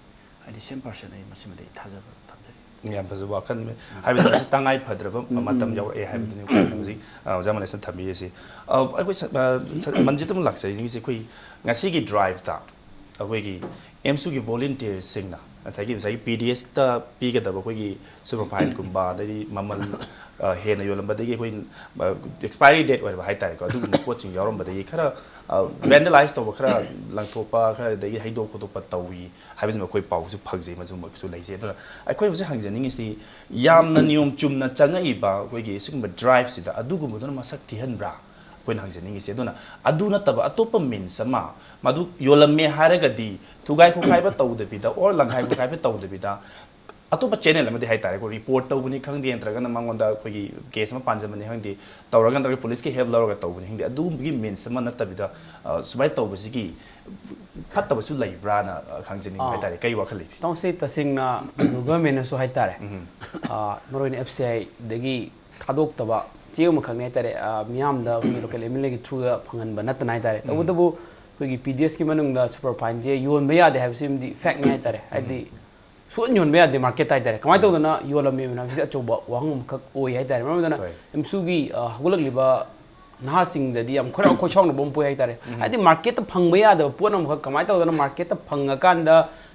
ꯑꯩꯗꯤ cent percent ꯑꯩ ꯃꯁꯤꯃꯗꯤ ꯑꯩ ꯊꯥꯖꯕ ꯊꯝꯖꯔꯤ꯫ ꯌꯥꯝ ꯐꯖꯕ ꯋꯥꯈꯜ꯫ ꯍꯥꯏꯕꯗꯤ ꯃꯁꯤ ꯇꯉꯥꯏ ꯐꯗ꯭ꯔꯕ ꯎꯝ, ꯎꯝ, ꯃꯇꯝ ꯎꯝ꯫ ꯌꯥꯎꯔꯛꯑꯦ ꯍꯥꯏꯕꯗꯨꯅꯤ ꯑꯩꯈꯣꯏꯅ ꯍꯧꯖꯤꯛ, ꯑ, ꯑꯣꯖꯥ ꯃꯂꯦꯁꯅ ꯊꯝꯕꯤꯔꯤꯁꯤ꯫ ꯑ, ꯑꯩꯈꯣꯏ ꯁ-, ꯑ, ꯁ-, ꯃꯟꯖꯤꯠ ꯑꯃ ꯂꯥꯛꯆꯔꯤꯁꯦ ꯑꯩꯈꯣꯏ ꯉꯁꯤꯒꯤ drive ꯇ ꯑꯩꯈꯣꯏꯒꯤ ꯑꯦꯝꯁꯨꯒꯤ volunteer ꯁꯤꯡꯅ ꯉꯁꯥꯏꯒꯤ, ꯉꯁꯥꯏꯒꯤ ꯄꯤ ꯗꯤ ꯑꯦꯁꯇ ꯄꯤꯒꯗꯕ ꯑꯩꯈꯣꯏꯒꯤ superfine ꯀꯨꯝꯕ, ꯑꯗꯩꯗꯤ ꯃꯃꯜ, ꯑ, ꯍꯦꯟꯅ ꯌꯣꯜꯂꯝꯕꯗꯒꯤ ꯑꯩꯈꯣꯏ, ꯑ, expiry date ꯑꯣꯏꯔꯕ ꯍꯥꯏꯇꯥꯔꯦꯀꯣ, ꯑꯗꯨꯒꯨꯝꯕ ꯄꯣꯠꯁꯤꯡ ꯌꯥꯎꯔꯝꯕꯗꯒꯤ ꯈꯔ, ꯑ, vandalize ꯇꯧꯕ, ꯈꯔ ꯂꯪꯊꯣꯛꯄ, ꯈꯔ ꯑꯗꯒꯤ ꯍꯩꯗꯣꯛ ꯈꯣꯠꯇꯣꯛꯄ ꯇꯧꯏ ꯍꯥꯏꯕꯁꯤꯃ ꯑꯩꯈꯣꯏ ꯄꯥꯎꯁꯨ ꯐꯪꯖꯩ, ꯃꯁꯤꯒꯨꯝꯕꯁꯨ ꯂꯩꯖꯩ꯫ ꯑꯗꯨꯅ ꯑꯩꯈꯣꯏ ꯍꯧꯖꯤꯛ ꯍꯪꯖꯅꯤꯡꯉꯤꯁꯤ, ꯌꯥꯝꯅ ꯅꯤꯌꯣꯝ ꯆꯨꯝꯅ ꯆꯪꯉꯛꯏꯕ ꯑꯩꯈꯣꯏꯒꯤ ꯁꯤꯒꯨꯝꯕ drive ꯁꯤꯗ ꯑꯗꯨꯒꯨꯝꯕꯗꯨꯅ ꯃꯁꯛ ꯊꯤꯍꯟꯕ꯭ꯔꯥ? ꯑꯩꯈꯣꯏꯅ ꯍꯪꯖꯅꯤꯡꯉꯤꯁꯦ꯫ ꯑꯗꯨꯅ ꯑꯗꯨ ꯅꯠꯇꯕ ꯑꯇꯣꯞꯄ means ꯑꯃ, ꯃꯗꯨ ꯌꯣꯜꯂꯝꯃꯦ ꯍꯥꯏꯔꯒꯗꯤ ꯊꯨꯒꯥꯏ ꯈꯣꯠꯈꯥꯏꯕ ꯇꯧꯗꯕꯤꯗ, or ꯂꯪꯈꯥꯏ ꯈꯣꯠꯈꯥꯏꯕ ꯇꯧꯗꯕꯤꯗ, ꯑꯇꯣꯞꯄ channel ꯑꯃꯗꯤ ꯍꯥꯏꯇꯥꯔꯦꯀꯣ, report ꯇꯧꯕꯅꯤ ꯈꯪꯗꯦ, ꯅꯠꯇ꯭ꯔꯒꯅ ꯃꯉꯣꯟꯗ ꯑꯩꯈꯣꯏꯒꯤ case ꯑꯃ ꯄꯥꯟꯖꯕꯅꯤ ꯈꯪꯗꯦ, ꯇꯧꯔꯒ ꯅꯠꯇ꯭ꯔꯒ police ꯀꯤ help ꯂꯧꯔꯒ ꯇꯧꯕꯅꯤ ꯈꯪꯗꯦ, ꯑꯗꯨꯒꯨꯝꯕꯒꯤ means ꯑꯃ ꯅꯠꯇꯕꯤꯗ, ꯑ, ꯁꯨꯃꯥꯏꯅ ꯇꯧꯕꯁꯤꯒꯤ ꯐꯠꯇꯕꯁꯨ ꯂꯩꯕ꯭ꯔꯥꯅ, ꯑ, ꯈꯪꯖꯅꯤꯡꯕ ꯑꯥ꯫ ꯍꯥꯏꯇꯥꯔꯦ꯫ ꯀꯔꯤ ꯋꯥꯈꯜ ꯂꯩꯕꯤ? ꯇꯥꯎꯁꯦ ꯇꯁꯦꯡꯅ ꯒꯚꯔꯟꯃꯦꯟꯅꯁꯨ ꯍꯥꯏꯇꯥꯔꯦ, ꯎꯝ꯫ ꯑ, ꯃꯔꯨꯑꯣꯏꯅ ꯑꯦꯐ ꯁꯤ ꯑꯥꯏꯗꯒꯤ ꯊꯥꯗꯣꯛꯇꯕ ꯆꯦ ꯑꯃꯈꯛꯅꯤ ꯍꯥꯏꯇꯥꯔꯦ꯫ ꯑ, ꯃꯤꯌꯥꯝꯗ ꯑꯩꯈꯣꯏꯒꯤ local ꯑꯦꯝ ꯑꯦꯜ ꯑꯦꯒꯤ through ꯗ ꯐꯪꯍꯟꯕ ꯅꯠꯇꯅ ꯍꯥꯏꯇꯥꯔꯦ꯫ ꯎꯝ꯫ ꯇꯧꯕꯇꯕꯨ ꯑꯩꯈꯣꯏꯒꯤ ꯄꯤ ꯗꯤ ꯑꯦꯁꯀꯤ ꯃꯅꯨꯡꯗ superfine ꯁꯦ ꯌꯣꯟꯕ ꯌꯥꯗꯦ ꯍꯥꯏꯕꯁꯤꯃꯗꯤ fact ꯅꯤ ꯍꯥꯏꯇꯥꯔꯦ꯫ ꯍꯥꯏꯗꯤ ꯎꯝ꯫ ꯁꯨꯛꯌꯣꯟ ꯌꯣꯟꯕ ꯌꯥꯗꯦ market ꯇ ꯍꯥꯏꯇꯥꯔꯦ꯫ ꯀꯃꯥꯏꯅ ꯎꯝ꯫ ꯇꯧꯗꯅ ꯌꯣꯜꯂꯝꯃꯤ ꯍꯥꯏꯕꯁꯤꯗꯤ ꯑꯆꯧꯕ ꯋꯥꯍꯪ ꯑꯃꯈꯛ ꯑꯣꯏ ꯍꯥꯏꯇꯥꯔꯦ꯫ ꯃꯔꯝ ꯑꯗꯨꯅ ꯍꯣꯏ꯫ ꯑꯦꯝꯁꯨꯒꯤ, ꯑ, ꯍꯧꯒꯠꯂꯛꯂꯤꯕ ꯅꯍꯥꯁꯤꯡꯗꯗꯤ ꯌꯥꯝ ꯈꯣꯏꯔꯥꯎ ꯈꯣꯏꯁꯥꯎꯅꯕ ꯑꯃ ꯄꯣꯛꯏ ꯍꯥꯏꯇꯥꯔꯦ꯫ ꯎꯝ꯫ ꯍꯥꯏꯗꯤ market ꯇ ꯐꯪꯕ ꯌꯥꯗꯕ ꯄꯣꯠ ꯑꯃꯈꯛ ꯀꯃꯥꯏꯅ ꯇꯧꯗꯅ market ꯇ ꯐꯪꯉꯀꯥꯟꯗ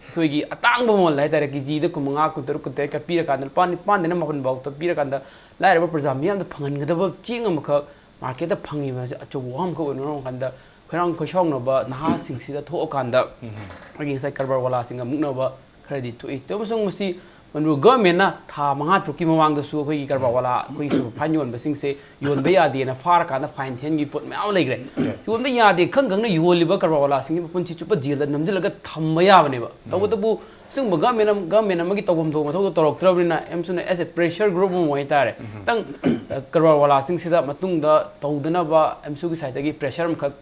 ꯑꯩꯈꯣꯏꯒꯤ ꯑꯇꯥꯡꯕ ꯃꯃꯜ ꯍꯥꯏꯇꯥꯔꯦ, ꯀꯦ ꯖꯤꯗ ꯀꯨꯟꯃꯉꯥ, ꯀꯨꯟꯇꯔꯨꯛ, ꯀꯨꯟꯇꯔꯦꯠꯀ ꯄꯤꯔꯀꯥꯟꯗ ꯂꯨꯄꯥ ꯅꯤꯄꯥꯟꯗꯩꯅ ꯃꯥꯄꯟ ꯐꯥꯎꯗ ꯄꯤꯔꯀꯥꯟꯗ ꯂꯥꯏꯔꯕ ꯄ꯭ꯔꯖꯥ ꯃꯤꯌꯥꯝꯗ ꯐꯪꯍꯟꯒꯗꯕ ꯆꯦꯡ ꯑꯃꯈꯛ market ꯇ ꯐꯪꯉꯤꯕ ꯑꯁꯤ ꯑꯆꯧꯕ ꯋꯥꯐꯝ ꯑꯃꯈꯛ ꯑꯣꯏꯅ ꯃꯔꯝ ꯀꯥꯟꯗ ꯈꯣꯏꯔꯥꯡ ꯈꯣꯏꯁꯥꯎꯅꯕ ꯅꯍꯥꯁꯤꯡꯁꯤꯗ ꯊꯣꯛꯑꯀꯥꯟꯗ ꯎꯝ꯫ ꯑꯩꯈꯣꯏꯒꯤ ꯉꯁꯥꯏ ꯀꯔꯕꯥꯔ ꯋꯥꯂꯥꯁꯤꯡꯒ ꯃꯨꯛꯅꯕ ꯈꯔꯗꯤ ꯊꯣꯛꯏ꯫ ꯑꯃꯁꯨꯡ ꯃꯁꯤ ꯃꯅꯤꯄꯨꯔ ꯒꯚꯔꯟꯃꯦꯟꯅ ꯊꯥ ꯃꯉꯥ ꯇꯔꯨꯛꯀꯤ ꯃꯃꯥꯡꯗꯁꯨ ꯑꯩꯈꯣꯏꯒꯤ ꯀꯔꯕꯥꯔ ꯋꯥꯂꯥ, ꯑꯩꯈꯣꯏꯒꯤ ꯁꯨꯄꯔ ꯐꯥꯏꯟ ꯌꯣꯟꯕꯁꯤꯡꯁꯦ ꯌꯣꯟꯕ ꯌꯥꯗꯦꯅ ꯐꯥꯔꯀꯥꯟꯗ ꯐꯥꯏꯟ ꯊꯤꯍꯟꯈꯤꯕ ꯄꯣꯠ ꯃꯌꯥꯝ ꯑꯃ ꯂꯩꯈ꯭ꯔꯦ꯫ ꯌꯣꯟꯕ ꯌꯥꯗꯦ ꯈꯪ ꯈꯪꯅ ꯌꯣꯜꯂꯤꯕ ꯀꯔꯕꯥꯔ ꯋꯥꯂꯥꯁꯤꯡꯒꯤ ꯃꯄꯨꯟꯁꯤ ꯆꯨꯞꯄ ꯖꯦꯜꯗ ꯅꯝꯁꯤꯜꯂꯒ ꯊꯝꯕ ꯌꯥꯕꯅꯦꯕ꯫ ꯇꯧꯕꯇꯕꯨ ꯑꯁꯤꯒꯨꯝꯕ ꯒꯚꯔꯟꯃꯦꯟ ꯑꯃ, ꯒꯚꯔꯟꯃꯦꯟ ꯑꯃꯒꯤ ꯇꯧꯐꯝ ꯊꯣꯛꯄ ꯃꯊꯧꯗꯣ ꯇꯧꯔꯛꯇ꯭ꯔꯕꯅꯤꯅ ꯑꯦꯝꯁꯨꯅ as a pressure group ꯑꯃ ꯑꯣꯏꯇꯥꯔꯦ, ꯈꯤꯇꯪ, ꯑ, ꯀꯔꯕꯥꯔ ꯋꯥꯂꯥꯁꯤꯡꯁꯤꯗ ꯃꯇꯨꯡꯗ ꯇꯧꯗꯅꯕ ꯑꯦꯝꯁꯨꯒꯤ ꯁꯥꯏꯠꯇꯒꯤ ꯄ꯭ꯔꯦꯁꯔ ꯑꯃꯈꯛ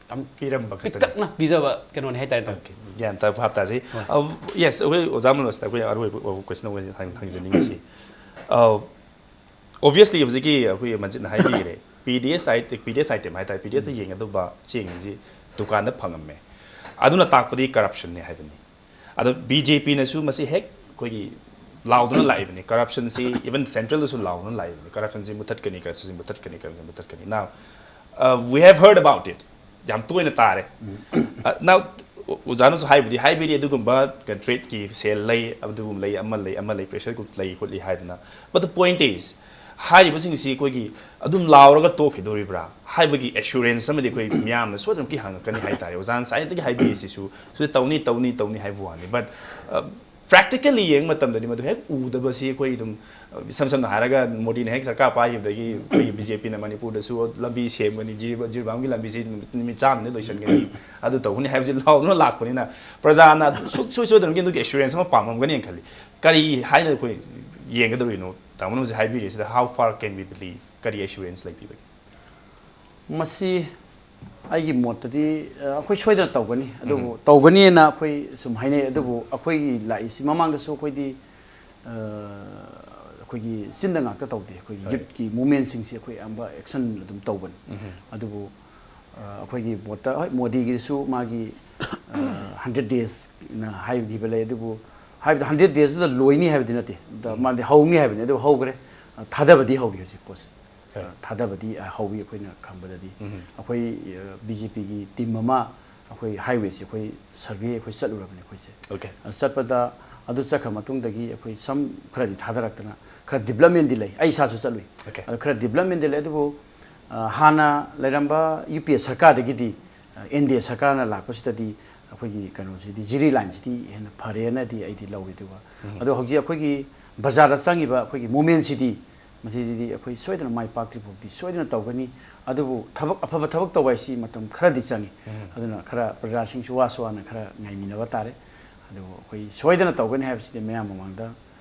ꯌꯥꯝ ꯄꯤꯔꯝꯕ ꯈꯛꯇꯅꯤ꯫ ꯄꯤꯛꯇꯛꯅ ꯄꯤꯖꯕ ꯀꯩꯅꯣꯅꯦ ꯍꯥꯏꯇꯥꯔꯦ꯫ Okay, ꯒ꯭ꯌꯥꯟ ꯇꯥꯕ ꯚꯥꯞ ꯇꯥꯖꯩ꯫ ꯍꯣꯏ꯫ ꯑ, yes, ꯑꯩꯈꯣꯏ ꯑꯣꯖꯥ ꯃꯅꯣꯖꯇ ꯑꯩꯈꯣꯏ ꯑꯔꯣꯏꯕ question ꯑꯃ ꯍꯪ-, ꯍꯪꯖꯅꯤꯡꯉꯤꯁꯤ꯫ ꯑ, obviously ꯍꯧꯖꯤꯛꯀꯤ ꯑꯩꯈꯣꯏ ꯃꯟꯖꯤꯠꯅ ꯍꯥꯏꯕꯤꯈ꯭ꯔꯦ, ꯄꯤ ꯗꯤ ꯑꯦꯁ ꯑꯥꯏ-, ꯄꯤ ꯗꯤ ꯑꯦꯁ item ꯍꯥꯏꯇꯥꯔꯦ, ꯄꯤ ꯗꯤ ꯑꯦꯁꯇ ꯌꯦꯡꯒꯗꯧꯕ ꯆꯦꯡꯁꯤ ꯗꯨꯀꯥꯟꯗ ꯐꯪꯉꯝꯃꯦ꯫ ꯑꯗꯨꯅ ꯇꯥꯛꯄꯗꯤ corruptionꯅꯦ ꯍꯥꯏꯕꯅꯤ꯫ ꯑꯗꯣ ꯕꯤ ꯖꯦ ꯄꯤꯅꯁꯨ ꯃꯁꯤ ꯍꯦꯛ ꯑꯩꯈꯣꯏꯒꯤ ꯂꯥꯎꯗꯨꯅ ꯂꯥꯛꯏꯕꯅꯤ, corruptionꯁꯤ even centralꯗꯁꯨ ꯂꯥꯎꯗꯨꯅ ꯂꯥꯛꯏꯕꯅꯤ, corruptionꯁꯤ ꯃꯨꯊꯠꯀꯅꯤ, corruptionꯁꯤ ꯃꯨꯊꯠꯀꯅꯤ, corruptionꯁꯤ ꯃꯨꯊꯠꯀꯅꯤ꯫ Now, uh, we have heard about it, ꯌꯥꯝ ꯇꯣꯏꯅ ꯇꯥꯔꯦ꯫ Uh, now, ꯑꯣꯖꯥꯅꯁꯨ ꯍꯥꯏꯕꯨꯗꯤ ꯍꯥꯏꯕꯤꯔꯤ, ꯑꯗꯨꯒꯨꯝꯕ ꯊ꯭ꯔꯦꯠꯀꯤ ꯁꯦꯜ ꯂꯩ, ꯑꯗꯨꯒꯨꯝꯕ ꯂꯩ, ꯑꯃ ꯂꯩ, ꯑꯃ ꯂꯩ, pressure group ꯂꯩ ꯈꯣꯠꯂꯤ ꯍꯥꯏꯗꯅ꯫ But the point is, ꯍꯥꯏꯔꯤꯕꯁꯤꯡꯁꯤ ꯑꯩꯈꯣꯏꯒꯤ ꯑꯗꯨꯝ ꯂꯥꯎꯔꯒ ꯇꯣꯛꯈꯤꯗꯣꯔꯤꯕ꯭ꯔꯥ ꯍꯥꯏꯕꯒꯤ assurance ꯑꯃꯗꯤ ꯑꯩꯈꯣꯏ ꯃꯤꯌꯥꯝꯅ ꯁꯣꯏꯗꯅꯃꯛꯀꯤ ꯍꯪꯉꯛꯀꯅꯤ ꯍꯥꯏꯇꯥꯔꯦ꯫ ꯑꯣꯖꯥꯅ ꯉꯁꯥꯏꯗꯒꯤ ꯍꯥꯏꯕꯤꯔꯤꯁꯤꯁꯨ, ꯁꯤꯗ ꯇꯧꯅꯤ, ꯇꯧꯅꯤ, ꯇꯧꯅꯤ ꯍꯥꯏꯕ ꯋꯥꯅꯤ꯫ But, uh, practically ꯌꯦꯡꯕ ꯃꯇꯝꯗꯗꯤ ꯃꯗꯨ ꯍꯦꯛ ꯎꯗꯕꯁꯤ ꯑꯩꯈꯣꯏ ꯑꯗꯨꯝ, ꯑ, ꯏꯁꯝ ꯁꯝꯅ ꯍꯥꯏꯔꯒ ꯃꯣꯗꯤꯅ ꯍꯦꯛ ꯁꯔꯀꯥꯔ ꯄꯥꯏꯈꯤꯕꯗꯒꯤ ꯑꯩꯈꯣꯏꯒꯤ ꯕꯤ ꯖꯦ ꯄꯤꯅ ꯃꯅꯤꯄꯨꯔꯗꯁꯨ ꯂꯝꯕꯤ ꯁꯦꯝꯒꯅꯤ, ꯖꯤꯔꯤ-, ꯖꯤꯔꯤꯕꯥꯝꯒꯤ ꯂꯝꯕꯤꯁꯤ ꯅꯨꯃꯤꯠ, ꯅꯨꯃꯤꯠ ꯆꯥꯝꯃꯗ ꯂꯣꯏꯁꯤꯟꯒꯅꯤ, ꯑꯗꯨ ꯇꯧꯒꯅꯤ ꯍꯥꯏꯕꯁꯤ ꯂꯥꯎꯗꯨꯅ ꯂꯥꯛꯄꯅꯤꯅ ꯄ꯭ꯔꯖꯥꯅ ꯑꯗꯨꯝ ꯁꯨꯡꯁꯣꯏ ꯁꯣꯏꯗꯅꯃꯛꯀꯤ ꯑꯗꯨꯒꯤ assurance ꯑꯃ ꯄꯥꯝꯃꯝꯒꯅꯤ ꯈꯜꯂꯤ꯫ ꯀꯔꯤ ꯍꯥꯏꯅ ꯑꯩꯈꯣꯏ ꯌꯦꯡꯒꯗꯧꯔꯤꯅꯣ? ꯇꯥꯃꯣꯅ ꯍꯧꯖꯤꯛ ꯍꯥꯏꯕꯤꯔꯤꯁꯤꯗ how far can we believe? ꯀꯔꯤ assurance ꯂꯩꯕꯤꯕꯒꯦ? ꯃꯁꯤ ꯑꯩꯒꯤ ꯃꯣꯠꯇꯗꯤ, ꯑ, ꯑꯩꯈꯣꯏ ꯁꯣꯏꯗꯅ ꯇꯧꯒꯅꯤ, ꯑꯗꯨꯕꯨ ꯎꯝ꯫ ꯇꯧꯒꯅꯤꯅ ꯑꯩꯈꯣꯏ ꯁꯨꯝ ꯍꯥꯏꯅꯩ, ꯑꯗꯨꯕꯨ ꯑꯩꯈꯣꯏꯒꯤ ꯂꯥꯛꯏꯁꯤ ꯃꯃꯥꯡꯗꯁꯨ ꯑꯩꯈꯣꯏꯗꯤ, ꯑ, ꯑꯩꯈꯣꯏꯒꯤ ꯆꯤꯟꯗ ꯉꯥꯛꯇ ꯇꯧꯗꯦ, ꯑꯩꯈꯣꯏꯒꯤ ꯍꯣꯏ꯫ ꯌꯨꯠꯀꯤ ꯃꯨꯞꯃꯦꯟꯁꯤꯡꯁꯤ ꯑꯩꯈꯣꯏ ꯑꯌꯥꯝꯕ action ꯑꯗꯨꯝ ꯇꯧꯕꯅꯤ꯫ ꯎꯝ꯫ ꯑꯗꯨꯕꯨ, ꯑ, ꯑꯩꯈꯣꯏꯒꯤ ꯃꯣꯠꯇ, ꯍꯣꯏ, ꯃꯣꯗꯤꯒꯤꯁꯨ ꯃꯥꯒꯤ, ꯑ, hundred daysꯅ ꯍꯥꯏꯈꯤꯕ ꯂꯩ, ꯑꯗꯨꯕꯨ ꯍꯥꯏꯕꯗꯤ hundred daysꯗꯨꯗ ꯂꯣꯏꯅꯤ ꯍꯥꯏꯕꯗꯤ ꯅꯠꯇꯦ, ꯗ-, ꯎꯝ꯫ ꯃꯥꯗꯤ ꯍꯧꯅꯤ ꯍꯥꯏꯕꯅꯤ, ꯑꯗꯨꯕꯨ ꯍꯧꯈ꯭ꯔꯦ꯫ ꯑ, ꯊꯥꯗꯕꯗꯤ ꯍꯧꯔꯤ ꯍꯧꯖꯤꯛ ꯄꯣꯠꯁꯦ꯫ ꯍꯣꯏ꯫ ꯑ, ꯊꯥꯗꯕꯗꯤ, ꯑ, ꯍꯧꯋꯤ ꯑꯩꯈꯣꯏꯅ ꯈꯪꯕꯗꯗꯤ꯫ ꯎꯝ꯫ ꯑꯩꯈꯣꯏ, ꯑ, ꯕꯤ ꯖꯦ ꯄꯤꯒꯤ team ꯑꯃ ꯑꯩꯈꯣꯏ highwayꯁꯦ ꯑꯩꯈꯣꯏ survey ꯑꯩꯈꯣꯏ ꯆꯠꯂꯨꯔꯕꯅꯦ ꯑꯩꯈꯣꯏꯁꯦ꯫ Okay꯫ ꯑ, ꯆꯠꯄꯗ ꯑꯗꯨ ꯆꯠꯈ꯭ꯔ ꯃꯇꯨꯡꯗꯒꯤ ꯑꯩꯈꯣꯏ ꯁꯝ ꯈꯔꯗꯤ ꯊꯥꯗꯔꯛꯇꯅ ꯈꯔ developmentꯗꯤ ꯂꯩ꯫ ꯑꯩ ꯏꯁꯥꯁꯨ ꯆꯠꯂꯨꯏ꯫ Okay꯫ ꯑꯗꯨ ꯈꯔ developmentꯗꯤ ꯂꯩ꯫ ꯑꯗꯨꯕꯨ, ꯑ, ꯍꯥꯟꯅ ꯂꯩꯔꯝꯕ ꯌꯨ ꯄꯤ ꯑꯦ ꯁꯔꯀꯥꯔꯗꯒꯤꯗꯤ, ꯑ, ꯑꯦꯟ ꯗꯤ ꯑꯦ ꯁꯔꯀꯥꯔꯅ ꯂꯥꯛꯄꯁꯤꯗꯗꯤ, ꯑꯩꯈꯣꯏꯒꯤ ꯀꯩꯅꯣꯁꯤꯗꯤ, ꯖꯤꯔꯤ ꯂꯥꯏꯟꯁꯤꯗꯤ ꯍꯦꯟꯅ ꯐꯔꯦꯅꯗꯤ ꯑꯩꯗꯤ ꯂꯧꯏ꯫ ꯑꯗꯨꯒ ꯑꯗꯣ ꯍꯧꯖꯤꯛ ꯑꯩꯈꯣꯏꯒꯤ ꯕꯖꯥꯔꯗ ꯆꯪꯉꯤꯕ ꯑꯩꯈꯣꯏꯒꯤ ꯃꯣꯃꯦꯟꯁꯤꯗꯤ, ꯃꯁꯤꯗꯤ ꯑꯩꯈꯣꯏ ꯁꯣꯏꯗꯅ ꯃꯥꯏ ꯄꯥꯛꯇ꯭ꯔꯤ ꯐꯥꯎꯗꯤ ꯁꯣꯏꯗꯅ ꯇꯧꯒꯅꯤ꯫ ꯑꯗꯨꯕꯨ ꯊꯕꯛ, ꯑꯐꯕ ꯊꯕꯛ ꯇꯧꯕ ꯍꯥꯏꯁꯤ ꯃꯇꯝ ꯈꯔꯗꯤ ꯆꯪꯉꯤ꯫ ꯑꯗꯨꯅ ꯈꯔ ꯄ꯭ꯔꯖꯥꯁꯤꯡꯁꯨ ꯋꯥꯁꯨ ꯋꯥꯅ ꯈꯔ ꯉꯥꯏꯃꯤꯟꯅꯕ ꯇꯥꯔꯦ꯫ ꯑꯗꯨꯕꯨ ꯑꯩꯈꯣꯏ ꯁꯣꯏꯗꯅ ꯇꯧꯒꯅꯤ ꯍꯥꯏꯕꯁꯤꯗꯤ ꯃꯌꯥꯝ ꯃꯃꯥꯡꯗ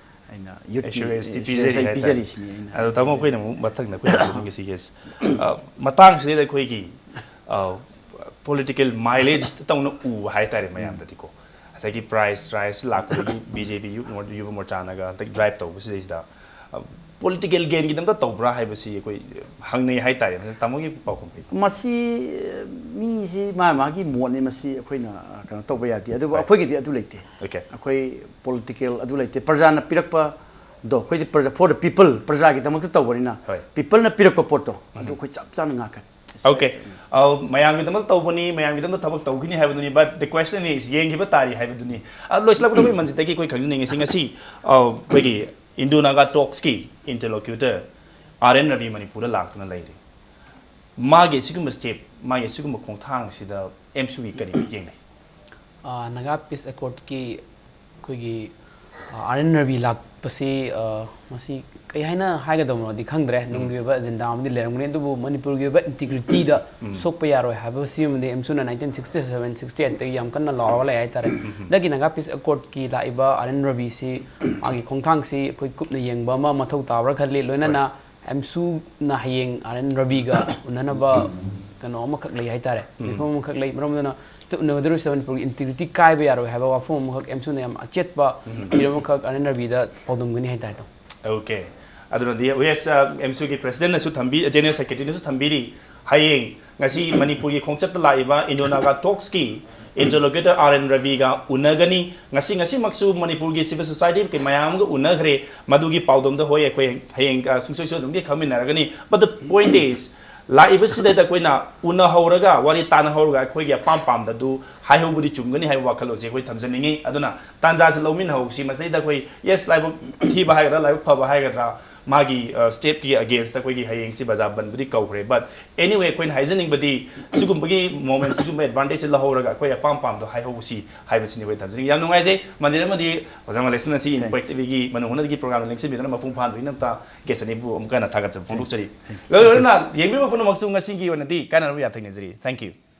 ꯑꯩꯅ ꯌꯨꯠꯀꯤ ꯑꯦꯁꯨꯔꯦꯟꯁꯇꯤ ꯑꯦꯁꯨꯔꯦꯟꯁ ꯄꯤꯖꯔꯤ ꯑꯩ ꯍꯥꯏꯇꯥꯔꯦ꯫ ꯄꯤꯖꯔꯤꯁꯤꯅꯤ ꯑꯩꯅ ꯑꯗꯣ ꯇꯥꯃꯣ, ꯍꯥꯏꯖꯔꯤꯁꯦ꯫ ꯑꯩꯈꯣꯏꯅ ꯑꯃꯨꯛ ꯃꯊꯪꯗ ꯑꯩꯈꯣꯏ ꯂꯥꯛꯆꯅꯤꯡꯉꯤꯁꯤ, ꯌꯦꯁ, ꯑ, ꯃꯇꯥꯡꯁꯤꯗꯩꯗ ꯑꯩꯈꯣꯏꯒꯤ, ꯑ, ꯄꯣꯂꯤꯇꯤꯀꯦꯜ ꯃꯥꯏꯂꯦꯖ ꯇꯧꯅ ꯎꯕ ꯍꯥꯏꯇꯥꯔꯦ ꯃꯌꯥꯝꯗꯗꯤꯀꯣ꯫ ꯉꯁꯥꯏꯒꯤ ꯄ꯭ꯔꯥꯏꯖ ꯔꯥꯏꯖ ꯂꯥꯛꯄꯗꯒꯤ ꯕꯤ ꯖꯦ ꯄꯤ ꯌꯨ ꯃꯣ-, ꯌꯨꯕ ꯃꯣꯔꯆꯥꯅꯒ ꯍꯟꯗꯛ ꯗ꯭ꯔꯥꯏꯚ ꯇꯧꯕꯁꯤꯗꯩꯁꯤꯗ, ꯑ, ꯄꯣꯂꯤꯇꯤꯀꯦꯜ ꯒꯦꯟꯒꯤꯗꯃꯛꯇ ꯇꯧꯕ꯭ꯔꯥ ꯍꯥꯏꯕꯁꯤ ꯑꯩꯈꯣꯏ ꯍꯪꯅꯩ ꯍꯥꯏꯇꯥꯔꯦ꯫ ꯇꯥꯃꯣꯒꯤ ꯄꯥꯎꯈꯨꯝ ꯀꯩ? ꯃꯁꯤ, ꯃꯤꯁꯤ ꯃꯥ ꯃꯥꯒꯤ ꯃꯣꯠꯅꯤ, ꯃꯁꯤ ꯑꯩꯈꯣꯏꯅ, ꯑ, ꯀꯩꯅꯣ ꯇꯧꯕ ꯌꯥꯗꯦ꯫ ꯑꯗꯨꯕꯨ ꯍꯣꯏ꯫ ꯑꯩꯈꯣꯏꯒꯤꯗꯤ ꯑꯗꯨ ꯂꯩꯇꯦ꯫ ꯑꯣꯀꯦ꯫ ꯑꯩꯈꯣꯏ ꯄꯣꯂꯤꯇꯤꯀꯦꯜ ꯑꯗꯨ ꯂꯩꯇꯦ꯫ ꯄ꯭ꯔꯖꯥꯅ ꯄꯤꯔꯛꯄꯗꯣ, ꯑꯩꯈꯣꯏꯗꯤ ꯄ꯭ꯔꯖꯥ, for the people, ꯄ꯭ꯔꯖꯥꯒꯤꯗꯃꯛꯇ ꯇꯧꯕꯅꯤꯅ, ꯍꯣꯏ꯫ ꯄꯤꯄꯜꯅ ꯄꯤꯔꯛꯄ ꯄꯣꯠꯇꯣ, ꯑꯗꯨ ꯎꯝ꯫ ꯑꯩꯈꯣꯏ ꯆꯞ ꯆꯥꯅ ꯉꯥꯛꯀꯅꯤ꯫ ꯑꯣꯀꯦ꯫ ꯑ, ꯃꯌꯥꯝꯒꯤꯗꯃꯛ ꯇꯧꯕꯅꯤ, ꯃꯌꯥꯝꯒꯤꯗꯃꯛ ꯊꯕꯛ ꯇꯧꯈꯤꯅꯤ ꯍꯥꯏꯕꯗꯨꯅꯤ, but the question is, ꯌꯦꯡꯈꯤꯕ ꯇꯥꯔꯤ ꯍꯥꯏꯕꯗꯨꯅꯤ꯫ ꯑ, ꯂꯣꯏꯁꯤꯜꯂꯛꯄꯗ ꯑꯩꯈꯣꯏ ꯃꯟꯖꯤꯠꯇꯒꯤ ꯑꯩꯈꯣꯏ ꯈꯪꯖꯅꯤꯡꯉꯤꯁꯤ, ꯉꯁꯤ, ꯑ, ꯑꯩꯈꯣꯏꯒꯤ ꯏꯟꯗꯣ ꯅꯥꯒꯥ ꯇꯣꯛꯁꯀꯤ ꯏꯟꯇꯔꯂꯣꯀ꯭ꯌꯨꯇꯔ ꯑꯥꯔ ꯑꯦꯟ ꯔꯕꯤ ꯃꯅꯤꯄꯨꯔꯗ ꯂꯥꯛꯇꯨꯅ ꯂꯩꯔꯤ꯫ ꯃꯥꯒꯤ ꯑꯁꯤꯒꯨꯝꯕ ꯁ꯭ꯇꯦꯞ, ꯃꯥꯒꯤ ꯑꯁꯤꯒꯨꯝꯕ ꯈꯣꯡꯊꯥꯡꯁꯤꯗ ꯑꯦꯝꯁꯨꯒꯤ ꯀꯔꯤ ꯃꯤꯠꯌꯦꯡ ꯂꯩ? ꯑ, ꯅꯥꯒꯥ ꯄꯤꯁ ꯑꯦꯀꯣꯔꯗꯀꯤ ꯑꯩꯈꯣꯏꯒꯤ, ꯑ, ꯑꯥꯔ ꯑꯦꯟ ꯔꯕꯤ ꯂꯥꯛꯄꯁꯤ, ꯑ, ꯃꯁꯤ ꯀꯩ ꯍꯥꯏꯅ ꯍꯥꯏꯒꯗꯕꯅꯣꯗꯤ ꯈꯪꯗ꯭ꯔꯦ꯫ ꯎꯝ꯫ ꯅꯨꯡꯒꯤ ꯑꯣꯏꯕ ꯑꯦꯖꯦꯟꯗꯥ ꯑꯃꯗꯤ ꯂꯩꯔꯝꯒꯅꯤ, ꯑꯗꯨꯕꯨ ꯃꯅꯤꯄꯨꯔꯒꯤ ꯑꯣꯏꯕ ꯏꯟꯇꯤꯒ꯭ꯔꯤꯇꯤꯗ ꯎꯝ꯫ ꯁꯣꯛꯄ ꯌꯥꯔꯣꯏ ꯍꯥꯏꯕꯁꯤꯃꯗꯤ ꯑꯦꯝꯁꯨꯅ ꯅꯥꯏꯟꯇꯤꯟ ꯁꯤꯛꯁꯇꯤ ꯁꯚꯦꯟ ꯁꯤꯛꯁꯇꯤ ꯑꯩꯠꯇꯒꯤ ꯌꯥꯝ ꯀꯟꯅ ꯂꯥꯎꯔꯒ ꯂꯩ ꯍꯥꯏꯇꯥꯔꯦ꯫ ꯎꯝ꯫ ꯍꯟꯗꯛꯀꯤ ꯅꯥꯒꯥ ꯄꯤꯁ ꯑꯦꯀꯣꯔꯗꯀꯤ ꯂꯥꯛꯏꯕ ꯑꯥꯔ ꯑꯦꯟ ꯔꯕꯤꯁꯤ ꯃꯥꯒꯤ ꯈꯣꯡꯊꯥꯡꯁꯤ ꯑꯩꯈꯣꯏ ꯀꯨꯞꯅ ꯌꯦꯡꯕ ꯑꯃ ꯃꯊꯧ ꯇꯥꯕ꯭ꯔꯥ ꯈꯜꯂꯤ꯫ ꯂꯣꯏꯅꯅ ꯍꯣꯏ꯫ ꯑꯦꯝꯁꯨꯅ ꯍꯌꯦꯡ ꯑꯥꯔ ꯑꯦꯟ ꯔꯕꯤꯒ ꯎꯅꯅꯕ ꯀꯩꯅꯣ ꯑꯃꯈꯛ ꯂꯩ ꯍꯥꯏꯇꯥꯔꯦ, ꯎꯝ꯫ ꯃꯤꯐꯝ ꯑꯃꯈꯛ ꯂꯩ꯫ ꯃꯔꯝ ꯑꯗꯨꯅ ꯎꯅꯒꯗꯧꯔꯤꯕꯁꯤ ꯃꯅꯤꯄꯨꯔꯒꯤ ꯏꯟꯇꯤꯒ꯭ꯔꯤꯇꯤ ꯀꯥꯏꯕ ꯌꯥꯔꯣꯏ ꯍꯥꯏꯕ ꯋꯥꯐꯝ ꯑꯃꯈꯛ ꯑꯦꯝꯁꯨꯅ ꯌꯥꯝ ꯑꯆꯦꯠꯄ ꯎꯝ꯫ ꯍꯤꯔꯝ ꯑꯃꯈꯛ ꯑꯥꯔ ꯑꯦꯟ ꯔꯕꯤꯗ ꯄꯥꯎꯗꯝꯒꯅꯤ ꯍꯥꯏꯇꯥꯔꯦ, ꯇꯥꯃꯣ꯫ ꯑꯣꯀꯦ꯫ ꯑꯗꯨꯅꯗꯤ, ꯌꯦꯁ, ꯑ, ꯑꯦꯝꯁꯨꯒꯤ ꯄ꯭ꯔꯦꯁꯤꯗꯦꯟꯅꯁꯨ ꯊꯝꯕꯤ-, ꯖꯦꯅꯔꯦꯜ ꯁꯦꯀ꯭ꯔꯦꯇꯔꯤꯅꯁꯨ ꯊꯝꯕꯤꯔꯤ, ꯍꯌꯦꯡ, ꯉꯁꯤ ꯃꯅꯤꯄꯨꯔꯒꯤ ꯈꯣꯡꯆꯠꯇ ꯂꯥꯛꯏꯕ ꯏꯟꯗꯣ ꯅꯥꯒꯥ ꯇꯣꯛꯁꯀꯤ ꯏꯟꯇꯔꯂꯣꯀ꯭ꯌꯨꯇꯔ ꯑꯥꯔ ꯑꯦꯟ ꯔꯕꯤꯒ ꯎꯅꯒꯅꯤ꯫ ꯉꯁꯤ, ꯉꯁꯤꯃꯛꯁꯨ ꯃꯅꯤꯄꯨꯔꯒꯤ ꯁꯤꯚꯤꯜ ꯁꯣꯁꯥꯏꯇꯤ ꯀꯌꯥ ꯃꯌꯥꯝ ꯑꯃꯒ ꯎꯅꯈ꯭ꯔꯦ꯫ ꯃꯗꯨꯒꯤ ꯄꯥꯎꯗꯝꯗ ꯍꯣꯏ, ꯑꯩꯈꯣꯏ ꯍꯌꯦꯡ, ꯑ, ꯁꯨꯡꯁꯣꯏ ꯁꯣꯏꯗꯅꯃꯛꯀꯤ ꯈꯪꯃꯤꯟꯅꯔꯒꯅꯤ꯫ But the point is, ꯂꯥꯛꯏꯕꯁꯤꯗꯩꯗ ꯑꯩꯈꯣꯏꯅ ꯎꯅꯍꯧꯔꯒ, ꯋꯥꯔꯤ ꯇꯥꯟꯅꯍꯧꯔꯒ, ꯑꯩꯈꯣꯏꯒꯤ ꯑꯄꯥꯝ ꯄꯥꯝꯗꯗꯨ ꯍꯥꯏꯍꯧꯕꯗꯤ ꯆꯨꯝꯒꯅꯤ ꯍꯥꯏꯕ ꯋꯥꯈꯜꯂꯣꯟꯁꯦ ꯑꯩꯈꯣꯏ ꯊꯝꯖꯅꯤꯡꯉꯤ꯫ ꯑꯗꯨꯅ ꯇꯥꯟꯖꯥꯁꯤ ꯂꯧꯃꯤꯟꯅꯍꯧꯁꯤ꯫ ꯃꯁꯤꯗꯩꯗ ꯑꯩꯈꯣꯏ, ꯌꯦꯁ, ꯂꯥꯏꯕꯛ ꯊꯤꯕ ꯍꯥꯏꯒꯗ꯭ꯔꯥ, ꯂꯥꯏꯕꯛ ꯐꯕ ꯍꯥꯏꯒꯗ꯭ꯔꯥ, ꯃꯥꯒꯤ ꯁ꯭ꯇꯦꯞꯀꯤ ꯑꯒꯦꯟꯁꯇ ꯑꯩꯈꯣꯏꯒꯤ ꯍꯌꯦꯡꯁꯤ ꯕꯖꯥꯔ ꯕꯟꯕꯨꯗꯤ ꯀꯧꯈ꯭ꯔꯦ, ꯕꯠ ꯑꯦꯅꯤꯋꯦ ꯑꯩꯈꯣꯏꯅ ꯍꯥꯏꯖꯅꯤꯡꯕꯗꯤ ꯁꯤꯒꯨꯝꯕꯒꯤ ꯃꯣꯃꯦꯟ, ꯁꯤꯒꯨꯝꯕ ꯑꯦꯗꯚꯥꯟꯇꯦꯖꯁꯤ ꯂꯧꯍꯧꯔꯒ ꯑꯩꯈꯣꯏ ꯑꯄꯥꯝ ꯄꯥꯝꯗꯣ ꯍꯥꯏꯍꯧꯁꯤ ꯍꯥꯏꯕꯁꯤꯅꯤ ꯑꯩꯈꯣꯏ ꯊꯝꯖꯅꯤꯡꯉꯤ꯫ ꯌꯥꯝ ꯅꯨꯡꯉꯥꯏꯖꯩ ꯃꯟꯗꯤꯔ ꯑꯃꯗꯤ ꯑꯣꯖꯥ ꯃꯂꯦꯁꯅ ꯁꯤ ꯏꯝꯄꯦꯛ ꯇꯤꯚꯤꯒꯤ ꯃꯅꯨꯡ ꯍꯨꯠꯅꯒꯤ ꯄ꯭ꯔꯣꯒ꯭ꯔꯥꯝꯗ ꯂꯦꯡꯁꯤꯟꯕꯤꯗꯨꯅ ꯃꯄꯨꯡ ꯐꯥꯍꯟꯕꯒꯤꯗꯃꯛꯇ ꯒꯦꯁ ꯑꯅꯤꯕꯨ ꯑꯃꯨꯛꯀ ꯍꯟꯅ ꯊꯥꯒꯠꯆꯕ ꯐꯣꯡꯗꯣꯛꯆꯔꯤ꯫ ꯂꯣꯏꯅ ꯌꯦꯡꯕꯤꯕ ꯄꯨꯝꯅꯃꯛꯁꯨ ꯉꯁꯤꯒꯤ ꯑꯣꯏꯅꯗꯤ ꯀꯥꯏꯅꯅꯕ ꯌꯥꯊꯪ ꯅꯤꯖꯔꯤ꯫ Thank you꯫